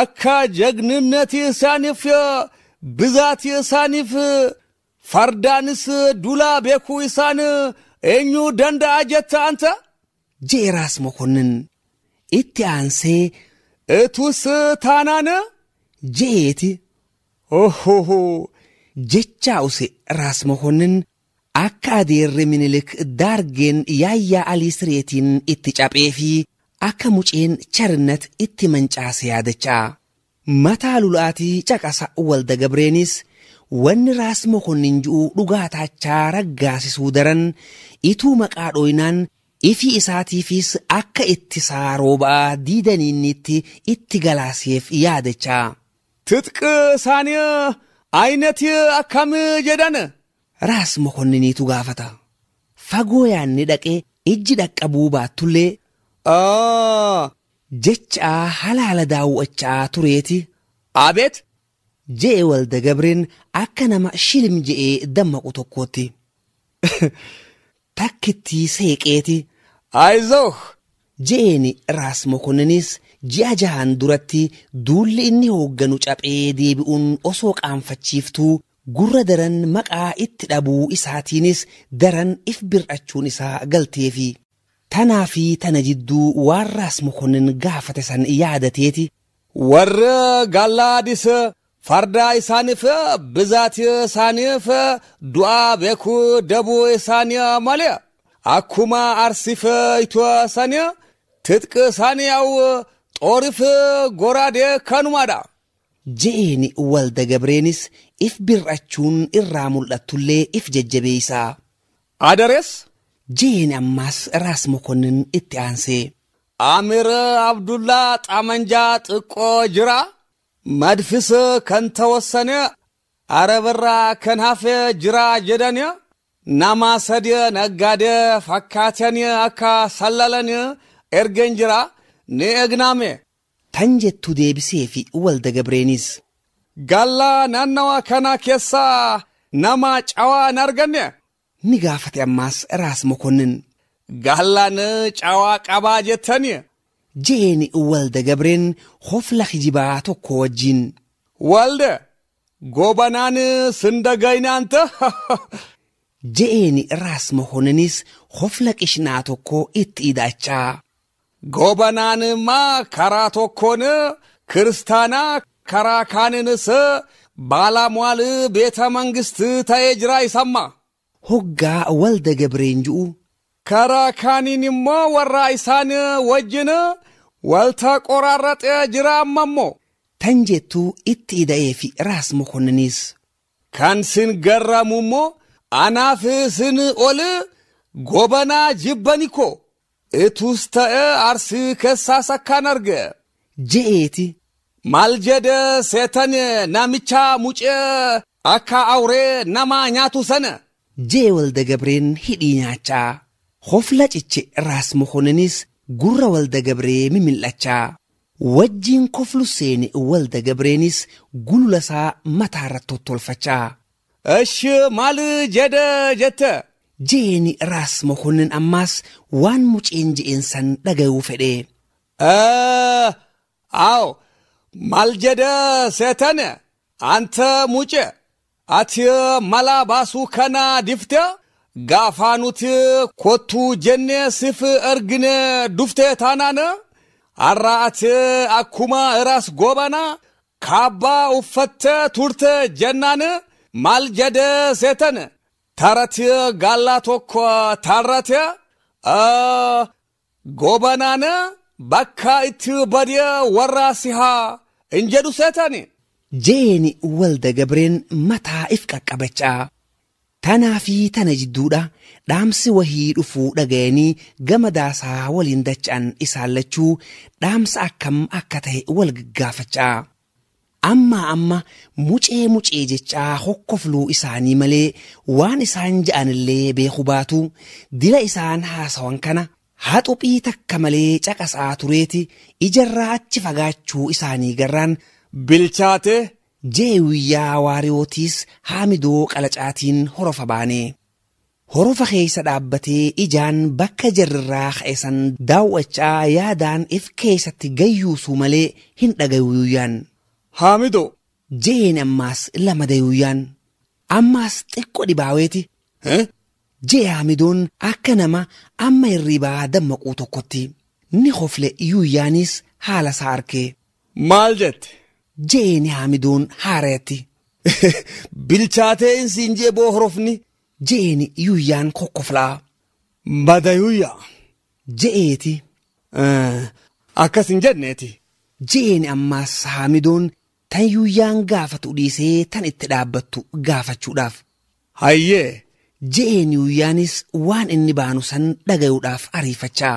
akka ጀግንነት isaaniif ብዛት isaaniif fardaanis duula beekuu isaan eenyu danda'a jetta anta? Je'e Raas Mokonnin. Itti aansee Etus taanaan? Je'eeti. Ohoho. Jechaa use Raas Mokonnin akka adeerri Minilik daargeen yaayyaa Alii Sireetiin itti caphee fi akka muceen Charnat itti mancaase yaadachaa. Mataa lulaatii caqasa Walda Gabreenis wanni Raas Mokonnin ji'u dhugaataachaa raggaasisuu daran ituu maqaa dhooynaan ifii isaatiifis akka ittisaa rooba'aa diidaniinnitti itti galaaseef yaadachaa. ትጥቅ isaanii አይነት akkam jedhan? Raas Mokonniniitu gaafata. Fagoo yaanni dhaqee ijji dhaqqabuu baattullee jechaa halaala daawwachaa tureeti. Abeet! Je'e Walda Gabreen akka nama shilim je'ee dammaqu tokkootti. Takkittii seeqeeti. Ayizooh! Je'een Raas Mokonninis ji'a jahaan duratti duulli inni hoogganu caphee deebi'uun osoo qaanfachiiftuu gurra daran maqaa itti dhabuu isaatiinis daran if bir'achuun isaa galteefi. Tanaa fi tana jidduu waan Raas Mokonnin gaafate san yaadateeti. Warri Gallaadis farda isaaniif ብዛት isaaniif du'aa beekuu dabuu isaanii malee akkuma arsiif itoo sanii ትጥቅ isaanii yaa'u xooriif goraadee kanumaadha. Je'een Walda Gabreenis if bir'achuun irraa mul'attullee if jajjabeessaa. Adarees? Je'een ammaas Raas Mokonnin itti aansee. Amir Abdullaa Xamanjaa xiqqoo jira. Madfis kan ተወሰነ አረብራ kan hafe jira jedhan nama sadi naggaadee fakkaatan akka sallalan ergan jira ni eegnaame. Tan jettu deebisee fi Walda Gabreenis. Gallaa naannawa kana keessaa nama cawaa hin arganne. Ni gaafate ammaas Raas Mokonnin. Gallaan cawaa qabaa jettani. Je'een Walda Gabreen hofla kijibaa tokko wajjin. Walde gobanaan sindagaynaanta. Je'een Raas Mokonninis hofla qishnaa tokko itti ida'achaa. Gobanaan immaa karaa tokkoon kiristaanaa karaa kaaninis baalamuwaal beeta mangist ta'ee jira isamma. Hoggaa Walda Gabreen ji'u. Karaa kaaniin immoo warra isaan wajjin walta qoraarraxee jira amma immoo. Tan jettuu itti ida'ee fi Raas Mokonninis. Kan sin garramu immoo anaaf sin ol gobanaa jibbani koo. Itus ta'e arsii keessaas akkaan arge. Je'eeti. Maal jedhe seetan namicha mucee akka awree nama nyaatu sana. Je'e Walda Gabreen hidhii nyaachaa. Hofla ciche Raas Mokonninis gurra Walda Gabree mimil'achaa. Wajjiin koflu seene Walda Gabreenis gulula isaa mataarra tottolfachaa. Eshi maal jedhe jette? Je'een Raas Mokonnin ammaas waan muceen je'een san dhagayuu fedhe. Aw maal jedhe seetan anta mucee ati mala baasuu kana difte gaafa nuti kottuu jennee sif ergine duftee taanaan Har'a ati akkuma Ras Gobanaa kaabbaa uffattee turte jennaan maal jedhe seetan? Taratti gaallaa tokko tarrate Gobanaan bakka itti badee warra sihaa hin jedhu seetani. Jeeni Walda Gabreen mataa if qaqqabachaa. Tanaa fi tana jidduudha dhaamsi wahii dhufuu dhagayanii gama daasaa waliin dacha'an isaan lachuu dhaamsa akkam akka ta'e wal gaggaafachaa. Amma amma mucee mucee jechaa hokkofluu isaanii malee waan isaan ja'anillee beeku baatu dila isaan haasawan kana haxuphii takka malee caqasaa tureeti ijarraa achi fagaachuu isaanii garraan Bilchaate jeewiyyaa waariyootiis Haamidoo Qalacaatiin horofa baane. Horofa keessa dhaabbatee ijaan bakka jarrirraa ka'e san daawwachaa yaadaan if keessatti gayyuusuu malee hin dhagayuuyyaan. Haamidoo. Jeen ammaas lama dayuuyyaan. Ammaas xiqqoo dhibaaweeti. Jee Haamidoon akka nama amma hirribaa dammaquu tokkotti. Ni hofle yuuyyaanis haala isaa arkee. Maal jette? Jeeni Haamidoon haarayatti. Bilchaatee insiin jee boo horofni. Jeeni yuuyyaan kokkoflaa. Badayuuyyaa. Je'eeti. Akkas hin jenneeti. Jeeni ammaas Haamidoon tan yuuyyaan gaafatu dhiisee tan itti dhaabbattu gaafachuudhaaf. Hayyee. Je'een yuuyyaanis waan inni baanu san dhagayuudhaaf ariifachaa.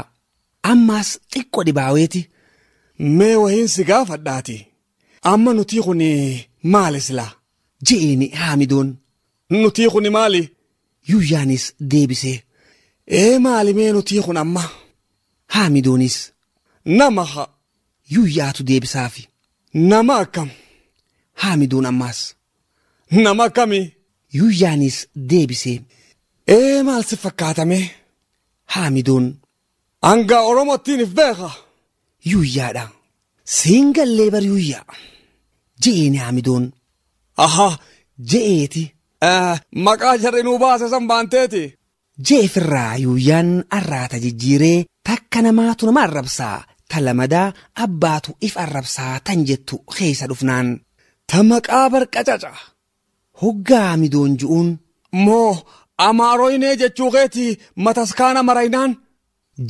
Ammaas xiqqoo dhibaaweeti. Mee wahiin si gaafadhaati. Amma nutii kun maali silaa? Je'eeni Haamidoon. Nutii kun maali? Yuuyyaanis deebisee. Ee maali mee nutii kun amma? Haamidoonis. Nama haa. Yuuyyaatu deebisaafi. Nama akkam? Haamidoon ammaas. Nama akkami? Yuuyyaanis deebisee. Ee maal si fakkaatame? Haamidoon. Hangaa Oromottiin if beeka. Yuuyyaadha. Siingallee bar yuuyyaa. Je'eeni Haamidoon. Aha. Je'eeti. Maqaa jarri nuu baase san baanteeti. Je'efirraa yuuyyaan arraata jijjiiree takka namaatu nama arrabsaa. Ta lamadaa abbaatu if arrabsaa tan jettu keessa dhufnaan. Ta maqaa barqacaca. Hoggaa Haamidoon ju'uun. Moo amaaroynee jechuu keeti mataskaana maraynaan.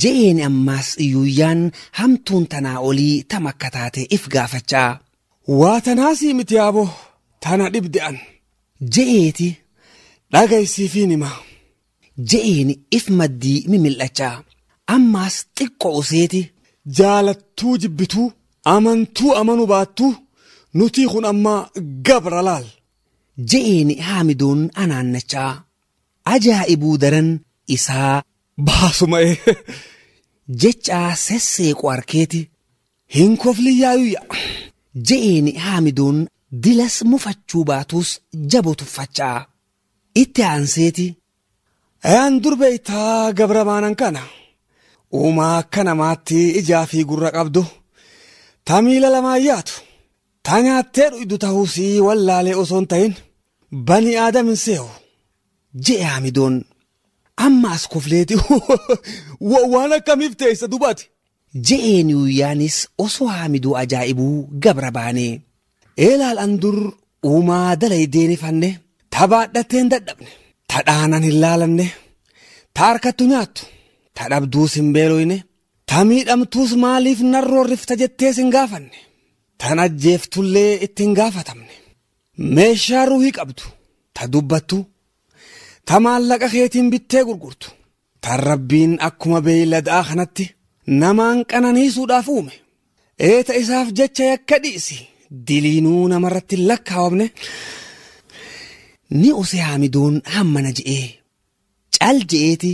Je'een ammaas yuuyyaan hamtuun tanaa olii tam akka taate if gaafachaa. Waa tanaasii miti yaaboo tana dhibde'an. Je'eeti. Dhagaysiifiin hima. Je'een if maddii mimil'achaa. Ammaas xiqqoo useeti. Jaalattuu jibbituu amantuu amanuu baattuu nutii kun amma gabra laal. Je'een Haamidoon anaannachaa. Ajaa'ibuu daran isaa. Baasuma Jechaa sesseequ arkeeti. Hin kofliyyaa yuuyya. Je'een Haamidoon dilas mufachuu baatus jabo tuffachaa. Itti aanseeti. Ayaan durbeeytaa gabra baanan kana. Uumaa akka namaatti ijaa fi gurra qabdu. Ta miila lamaan yaatu. Ta nyaattee dhuydu ta'uusii wallaalee osoo hin ta'in bani aadam hin seehu. Je'e Haamidoon. Ammaas kofleeti. Waan akkamiif teessa dubaati? Je'een yuuyyaanis osoo Haamidoo ajaa'ibuu gabra baane. Eelaal an dur uumaa dalaydeen ifanne. Ta baadhatteen dadhabne. Ta dhaanan hin laalanne. Ta harkattu nyaattu. Ta dhabduus hin beeloyne. Ta miidhamtuus maaliif narroorrifta jettees hin gaafanne. Tan ajjeeftullee itti hin gaafatamne. Meeshaa ruuhii qabdu. Ta dubbattu. Ta maallaqa keetiin bittee gurgurtu. Tan rabbiin akkuma beeyladaa kanatti namaan qananiisuudhaaf uume. Eeta isaaf jecha yakka dhiisi. Diliinuu namarratti hin lakkaawamne. Ni ose Haamidoon hammana je'ee. Cal je'eeti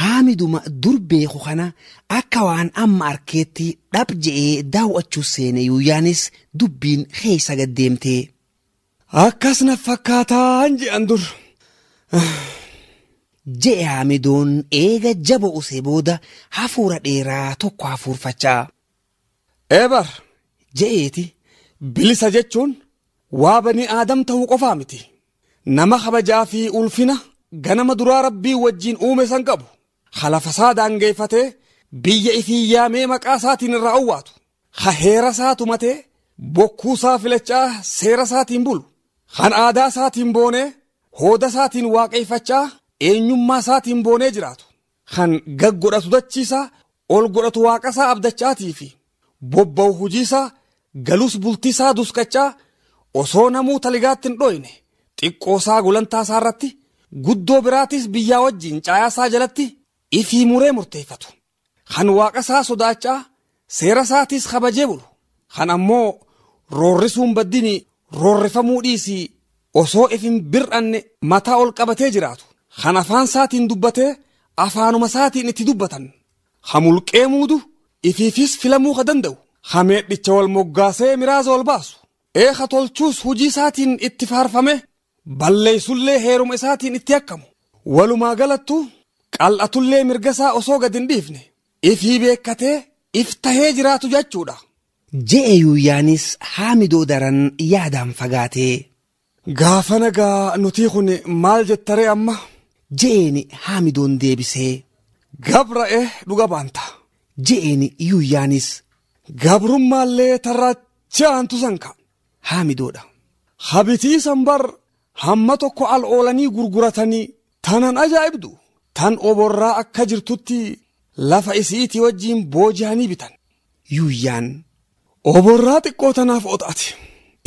Haamiduma dur beeku kana akka waan amma arkeetti dhab je'ee daawwachuu seene yuuyyaanis dubbiin keessa gad deemtee. Akkas na fakkaataan je'an dur. Je'e Haamidoon eega jaba usee booda hafuura dheeraa tokko hafuurfachaa. Eebar. Je'eeti. Bilisa jechuun waa bani aadam ta'uu qofaa miti. Nama kabajaa fi ulfina ganama duraa rabbii wajjin uume san qabu. Halafasaa daangeeffatee Biyya ifii yaamee maqaa isaatiin irraa owwaatu. Ha heera isaa tumatee bokkuu isaa filachaa seera isaatiin bulu. Kan aadaa isaatiin boonee hooda isaatiin waaqeffachaa eenyummaa isaatiin boonee jiraatu. Kan gaggodhatu dachiisaa ol godhatu waaqa isaa abdachaatii fi bobba'u hojiisaa galus bultiisaa duskachaa osoo namuu taligaatti hin dhoyne xiqqoosaa gulantaa isaa irratti guddoo biraatis biyyaa wajjin caayaa isaa jalatti ifii muree murteeffatu. Kan waaqa isaa sodaachaa seera isaatis kabajee bulu. Kan ammoo roorrisuun baddini roorrifamuu dhiisii osoo ifin bir'anne mataa ol qabatee jiraatu. Kan afaan isaatiin dubbatee afaanuma isaatiin itti dubbatan. Hamulqee muudu ifiifis filamuu ka danda'u. Hameedhicha wal moggaasee miraaza wal baasu. Eeka tolchuus hojii isaatiin itti faarfame balleessullee heeruma isaatiin itti akkamu. Walumaa galattu qal'atullee mirga isaa osoo gad hin dhiifne ifii beekkatee if tahee jiraatu jechuudha. Je'e Yuuyyaanis Haamidoo daran yaadaan fagaatee. Gaafa nagaa nuti kun maal jettaree amma? Je'een Haamidoon deebisee. Gabra'e dhuga baanta. Je'een Yuuyyaanis. Gabrummaallee tarraacha aantu sanka. Haamidoodha. Habitii sanbar hamma tokko al oolanii gurguratanii tanan ajaa'ibdu. Tan oborraa akka jirtutti lafa isiitii wajjiin booji'anii bitan. Yuuyyaan. Oborraa xiqqoo tanaaf oxaati.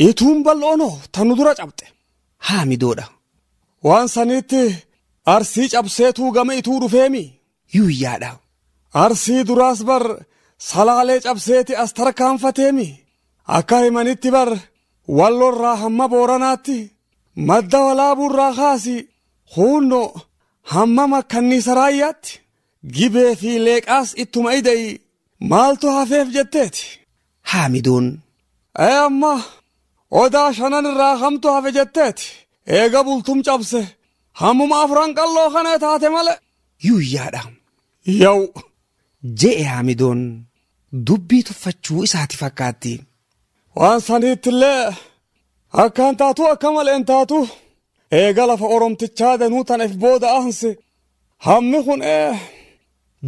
Ituun bal'oonoo tanu dura cabxe. Haamidoodha. Waan sanitti arsii cabseetuu gama ituu dhufeemi. Yuuyyaadha. Arsii duraas bar salaalee cabseeti as tarkaanfateemi. Akka himanitti bar wallorraa hamma booranaatti madda walaabuurraa kaasi huunno hamma makkanniisa raayyaatti gibee fi leeqaas ittuma ida'i maaltu hafeef jetteeti. Haamidoon. Ee amma odaa shanan irraa hamtu hafe jetteeti. Eega bultum cabse hammuma afran qalloo kana taate male. Yuuyyaadha. Yaw. Je'e Haamidoon dubbii tuffachuu isaati fakkaatti. Waan saniittillee akkaan taatu akka maleen taatu eega lafa oromtichaa danuu tanaaf booda aanse hammi kun ee.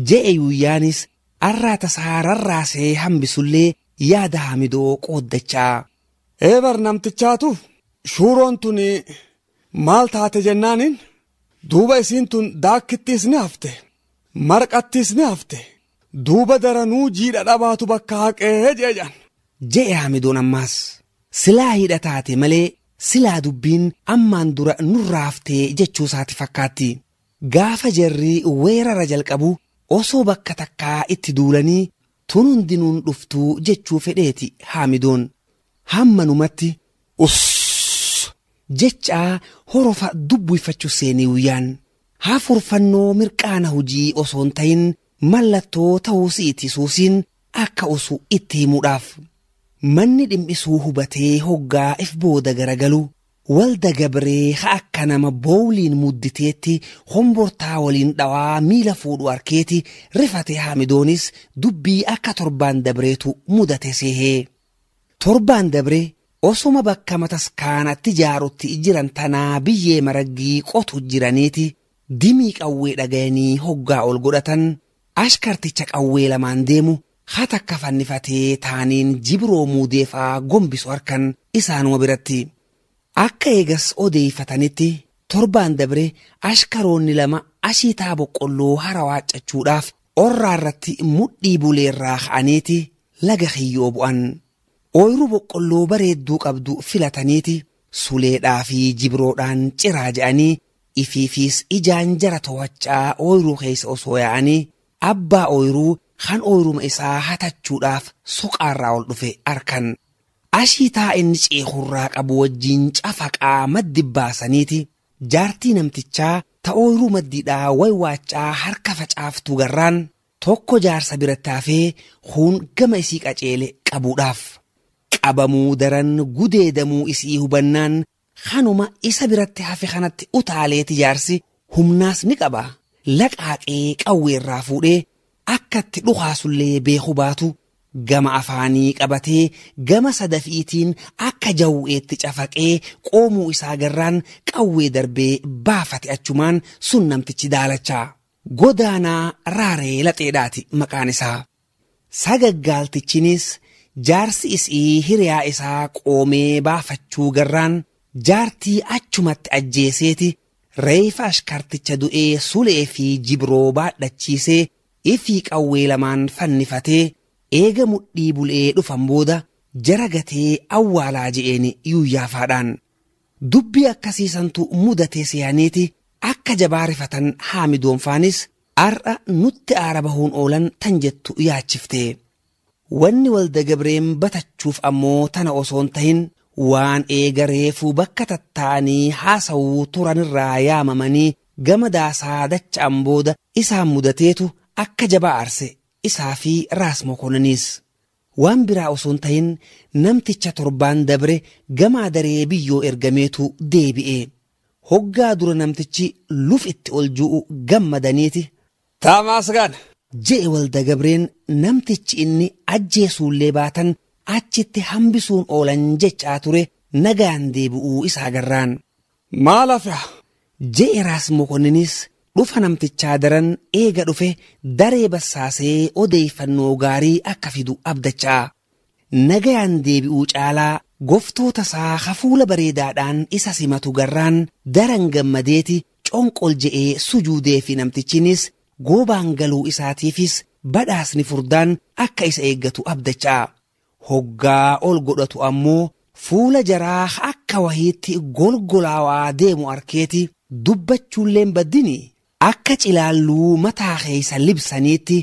Je'e Yuuyyaanis arraa tasaa rarraasee hambisullee yaada Haamidoo qooddachaa. Eebar namtichaatu shuuroon tun maal taate jennaaniin duuba isiin tun daakkittiis ni hafte marqattiis ni hafte duuba daranuu jiidha dhabaatu bakka haqee je'an. Je'e Haamidoon ammaas silaa hidha taate malee silaa dubbiin ammaan dura nurraa haftee jechuu isaati fakkaatti. Gaafa jarri weerara jalqabu osoo bakka takkaa itti duulanii tun hundinuun dhuftuu jechuu fedheeti Haamidoon. Hammanumatti Uss jechaa horofa dubbiffachuu seenee Yuuyyaan. Hafuurfannoo mirqaana hojii osoo hin ta'in mallattoo ta'uu si'iti suusiin akka osu itti himuudhaaf. Manni dhimmisuu hubatee hoggaa if booda garagalu walda gabree ha akka nama boowliin mudditeetti hombortaa waliin dhawaa miila fuudhu arkeeti rifate Haamidoonis dubbii akka torbaan dabreetu mudate seehee. Torbaan dabree osuma bakka mataskaanatti jaarutti jiran tanaa biyyee maraggii qotu jiraniiti dimii qawwee dhagayanii hoggaa ol godhatan ashkarticha qawwee lamaan deemu hatakka fannifatee taaniin jibroo muudeefaa gombisu harkan isaanuma biratti. Akka eegas odeeffatanitti torbaan dabre ashkaroonni lama ashiitaa boqqolloo hara waaccachuudhaaf orraa irratti mudhii buleerraa ka'aniiti laga kiyyoo bu'an. Ooyiruu boqqolloo bareedduu qabdu filataniiti suleedhaa fi jibroodhaan ciraa je'anii ifiifiis ijaan jara to'achaa ooyiruu keessa osoo yaa'anii abbaa ooyiruu kan ooyiruma isaa hatachuudhaaf soqaarraa ol dhufe arkan. Ashiitaa inni ceekurraa qabu wajjiin cafaqaa maddi baasaniiti jaartii namtichaa ta ooyiruu maddiidhaa waywaachaa harka facaaftuu garraan tokko jaarsa biratti hafee huun gama isii qaceele qabuudhaaf. Qabamuu daran gudeedamuu isii hubannaan kanuma isa biratti hafe kanatti utaaleeti jaarsi humnaas ni qaba. Laqaaqee qawweerraa fuudhee akkatti dhukaasullee beeku baatu gama afaanii qabatee gama sadafiitiin akka jawweetti cafaqee qoomuu isaa garraan qawwee darbee baafate achumaan sun namtichi daalachaa. Godaanaa Raaree Laxeedhaati maqaan isaa. Sagaggaaltichinis jaarsi isii hiriyaa isaa qoomee baafachuu garraan jaartii achumatti ajjeeseeti reefa ashkarticha du'ee sulee fi jibroo baadhachiisee ifii qawwee lamaan fannifatee eega mudhii bulee dhufan booda jara gatee awwaalaa je'een yuuyyaafaadhaan. Dubbii akkasiisantu mudatee seeyaniiti akka jabaa rifatan haamidoonfaanis har'a nutti aara bahuun oolan tan jettu yaachifte. Wanni Walda Gabreen batachuuf ammoo tana osoon tahin waan eega reefuu bakka tattaa'anii haasawuu turanirraa yaamamanii gama daasaa dacha'an booda isaan mudateetu akka jabaa aarse isaa fi Raas Mokonninis. Waan biraa osoon tahin namticha torbaan dabre gama adaree biyyoo ergameetu deebi'e. Hoggaa dura namtichi luf itti ol ju'u gammadaniiti. Taamaasgaan je'e Walda Gabreen namtichi inni ajjeesuullee baatan achitti hambisuun oolan jechaa ture nagaan deebi'uu isaa garraan. Maal hafe? Je'e Raas Mokonninis dhufa namtichaa daran eega dhufe daree bassaasee odeeffannoo gaarii akka fidu abdachaa. Nagayaan deebi'uu caalaa goftoota isaa hafuula bareedaadhaan isa simatu garraan daran gammadeeti conqol je'ee sujuudee fi namtichinis goobaan galuu isaatiifis badhaasni furdaan akka isa eeggatu abdachaa. Hoggaa ol godhatu ammoo fuula jaraa akka wahiitti golgolaawaa deemu arkeeti dubbachuulleen baddini akka cilaalluu mataa keessa libsaniitti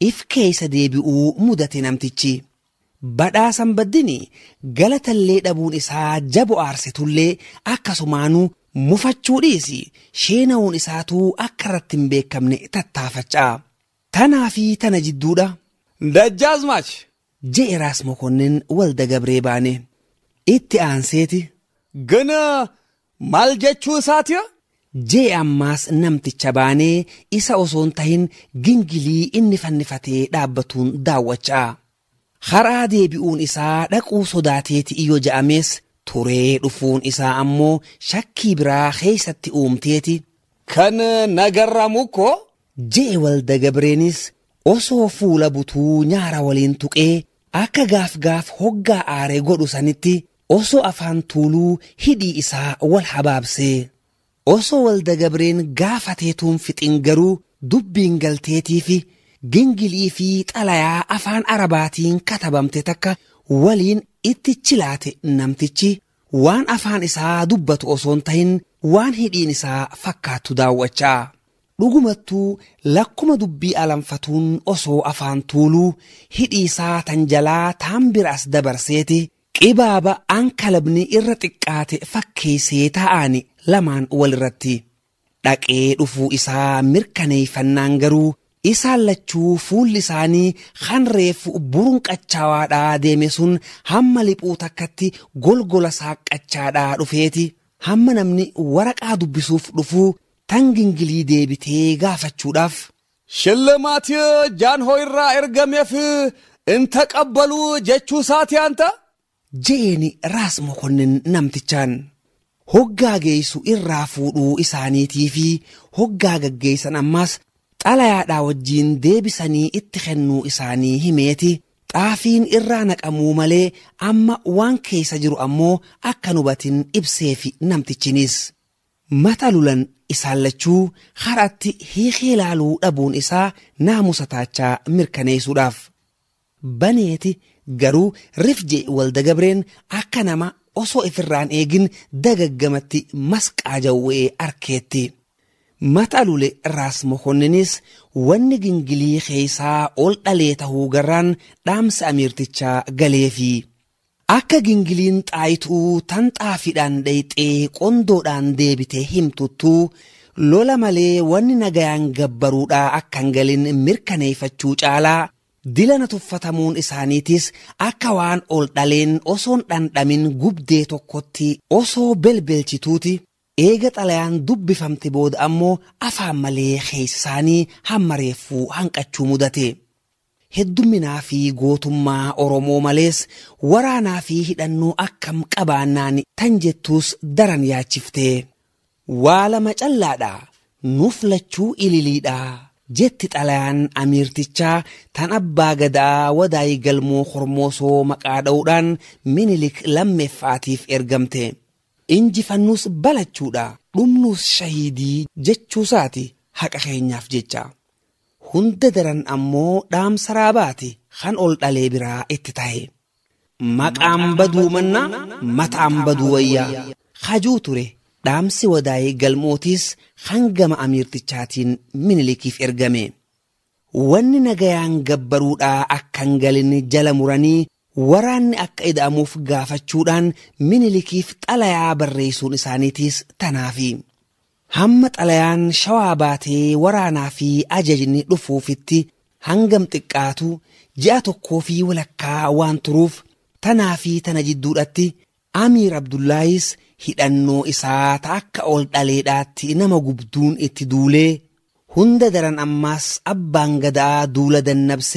if keessa deebi'uu mudate namtichi. Badhaasan baddini galatallee dhabuun isaa jabo aarsetullee akkasumaanuu mufachuu dhiisi sheena'uun isaatuu akka irratti hin beekamne tattaafachaa. Tanaa fi tana jidduudha. Dajjaazmaach je'e Raas Mokonnin Walda Gabree baane. Itti aanseeti. Gana maal jechuu isaati? Je'e ammaas namticha baanee isa osoon tahin gingilii inni fannifatee dhaabbatuun daawwachaa. Haraa deebi'uun isaa dhaquu sodaateeti iyyoo ja'amees turee dhufuun isaa ammoo shakkii biraa keessatti uumteeti. Kan nagarramu koo? Je'e Walda Gabreenis osoo fuula butuu nyaara waliin tuqee akka gaaf gaaf hoggaa aaree godhu sanitti osoo afaan tuuluu hidhii isaa wal habaabsee. Osoo Walda Gabreen gaafateetuun fixin garuu dubbiin galteetii fi gingilii fi xalayaa afaan Arabaatiin katabamte takka waliin itti chilaate namtichi waan afaan isaa dubbatu osoon tahin waan hidhiin isaa fakkaattu daawwachaa. Dhugumattuu lakkuma dubbii alanfatuun osoo afaan tuuluu hidhii isaa tan jalaa taan biraas dabarseeti qibaaba ankalabni irra xiqqaate fakkeessee taa'ani lamaan walirratti. Dhaqee dhufuu isaa mirkaneeffannaan garuu isaan lachuu fuulli isaanii kan reefu burunqachaawaadhaa deeme sun hamma liphuu takkatti golgola saaqqachaadhaa dhufeeti hamma namni waraqaa dubbisuuf dhufuu tan gingilii deebitee gaafachuudhaaf. Shillimaati jaanhoo irraa ergameef in taqabbaluu jechuu isaati anta? Je'eeni Raas Mokonnin namtichaan. Hoggaa geessu irraa fuudhuu isaaniitii fi hoggaa gaggeessan ammas xalayaadhaa wajjiin deebisanii itti kennuu isaanii himeeti xaafiin irraa naqamuu malee amma waan keessa jiru ammoo akka hubatin ibseefi namtichinis. Mata lulan isaan lachuu haratti hiikee ilaaluu dhabuun isaa naamusa taachaa mirkaneessuudhaaf. Baneeti garuu rifje Walda Gabreen akka nama osoo ifirraan eegin dagaggamatti masqaa jawwee arkeetti. Mata lule Raas Mokonninis wanni gingilii keessaa ol dhalee tahuu garraan dhaamsa amiirtichaa galeefi. Akka gingiliin xaayituu tan xaafiidhaan dhayxee qondoodhaan deebitee himtuttuu lola malee wanni nagayaan gabbaruudhaa akka hin galin mirkaneeffachuu caalaa dilana tuffatamuun isaaniitis akka waan ol dhaleen osoon dhandhamin gubdee tokkotti osoo belbelchituuti. Eega xalayaan dubbifamte booda ammoo afaan malee keessa isaanii hamma reeffuu hanqachuu mudate. Heddumminaa fi gootummaa Oromoo malees waraanaa fi hidhannoo akkam qabaannaan tan jettuus daran yaachifte. Waa lama callaadha, nuuf lachuu ililiidha. Jetti xalayaan amiirtichaa tan abbaa gadaa Wadaayii Galmoo Hormoosoo maqaa dha'uudhaan Minilik lammeffaatiif ergamte. Injifannuus balachuudha, dhumnuus shahiidii jechuusaati haqa keenyaaf jecha. Hunda daran ammoo dhaamsa raabaati kan ol dhalee biraa itti tahe. Maqaan baduu mannaa mataan baduu wayyaa. Hajuu ture dhaamsi Wadaayii Galmootiis hangama amiirtichaatiin Minilikiif ergame. Wanni nagayaan gabbaruudhaa akka hin galin jala muranii waraanni akka ida'amuuf gaafachuudhaan Minilikiif xalayaa barreessuun isaaniitiis tanaafi. Hamma xalayaan shawaa baatee waraanaa fi ajajni dhufuufitti hangam xiqqaatu ji'a tokkoo fi walakkaa waan turuuf tanaa fi tana jidduudhatti Amiir Abdullaahis hidhannoo isaa ta akka ol dhaleedhaatti nama gubduun itti duulee hunda daran ammaas abbaan gadaa duula dannabse.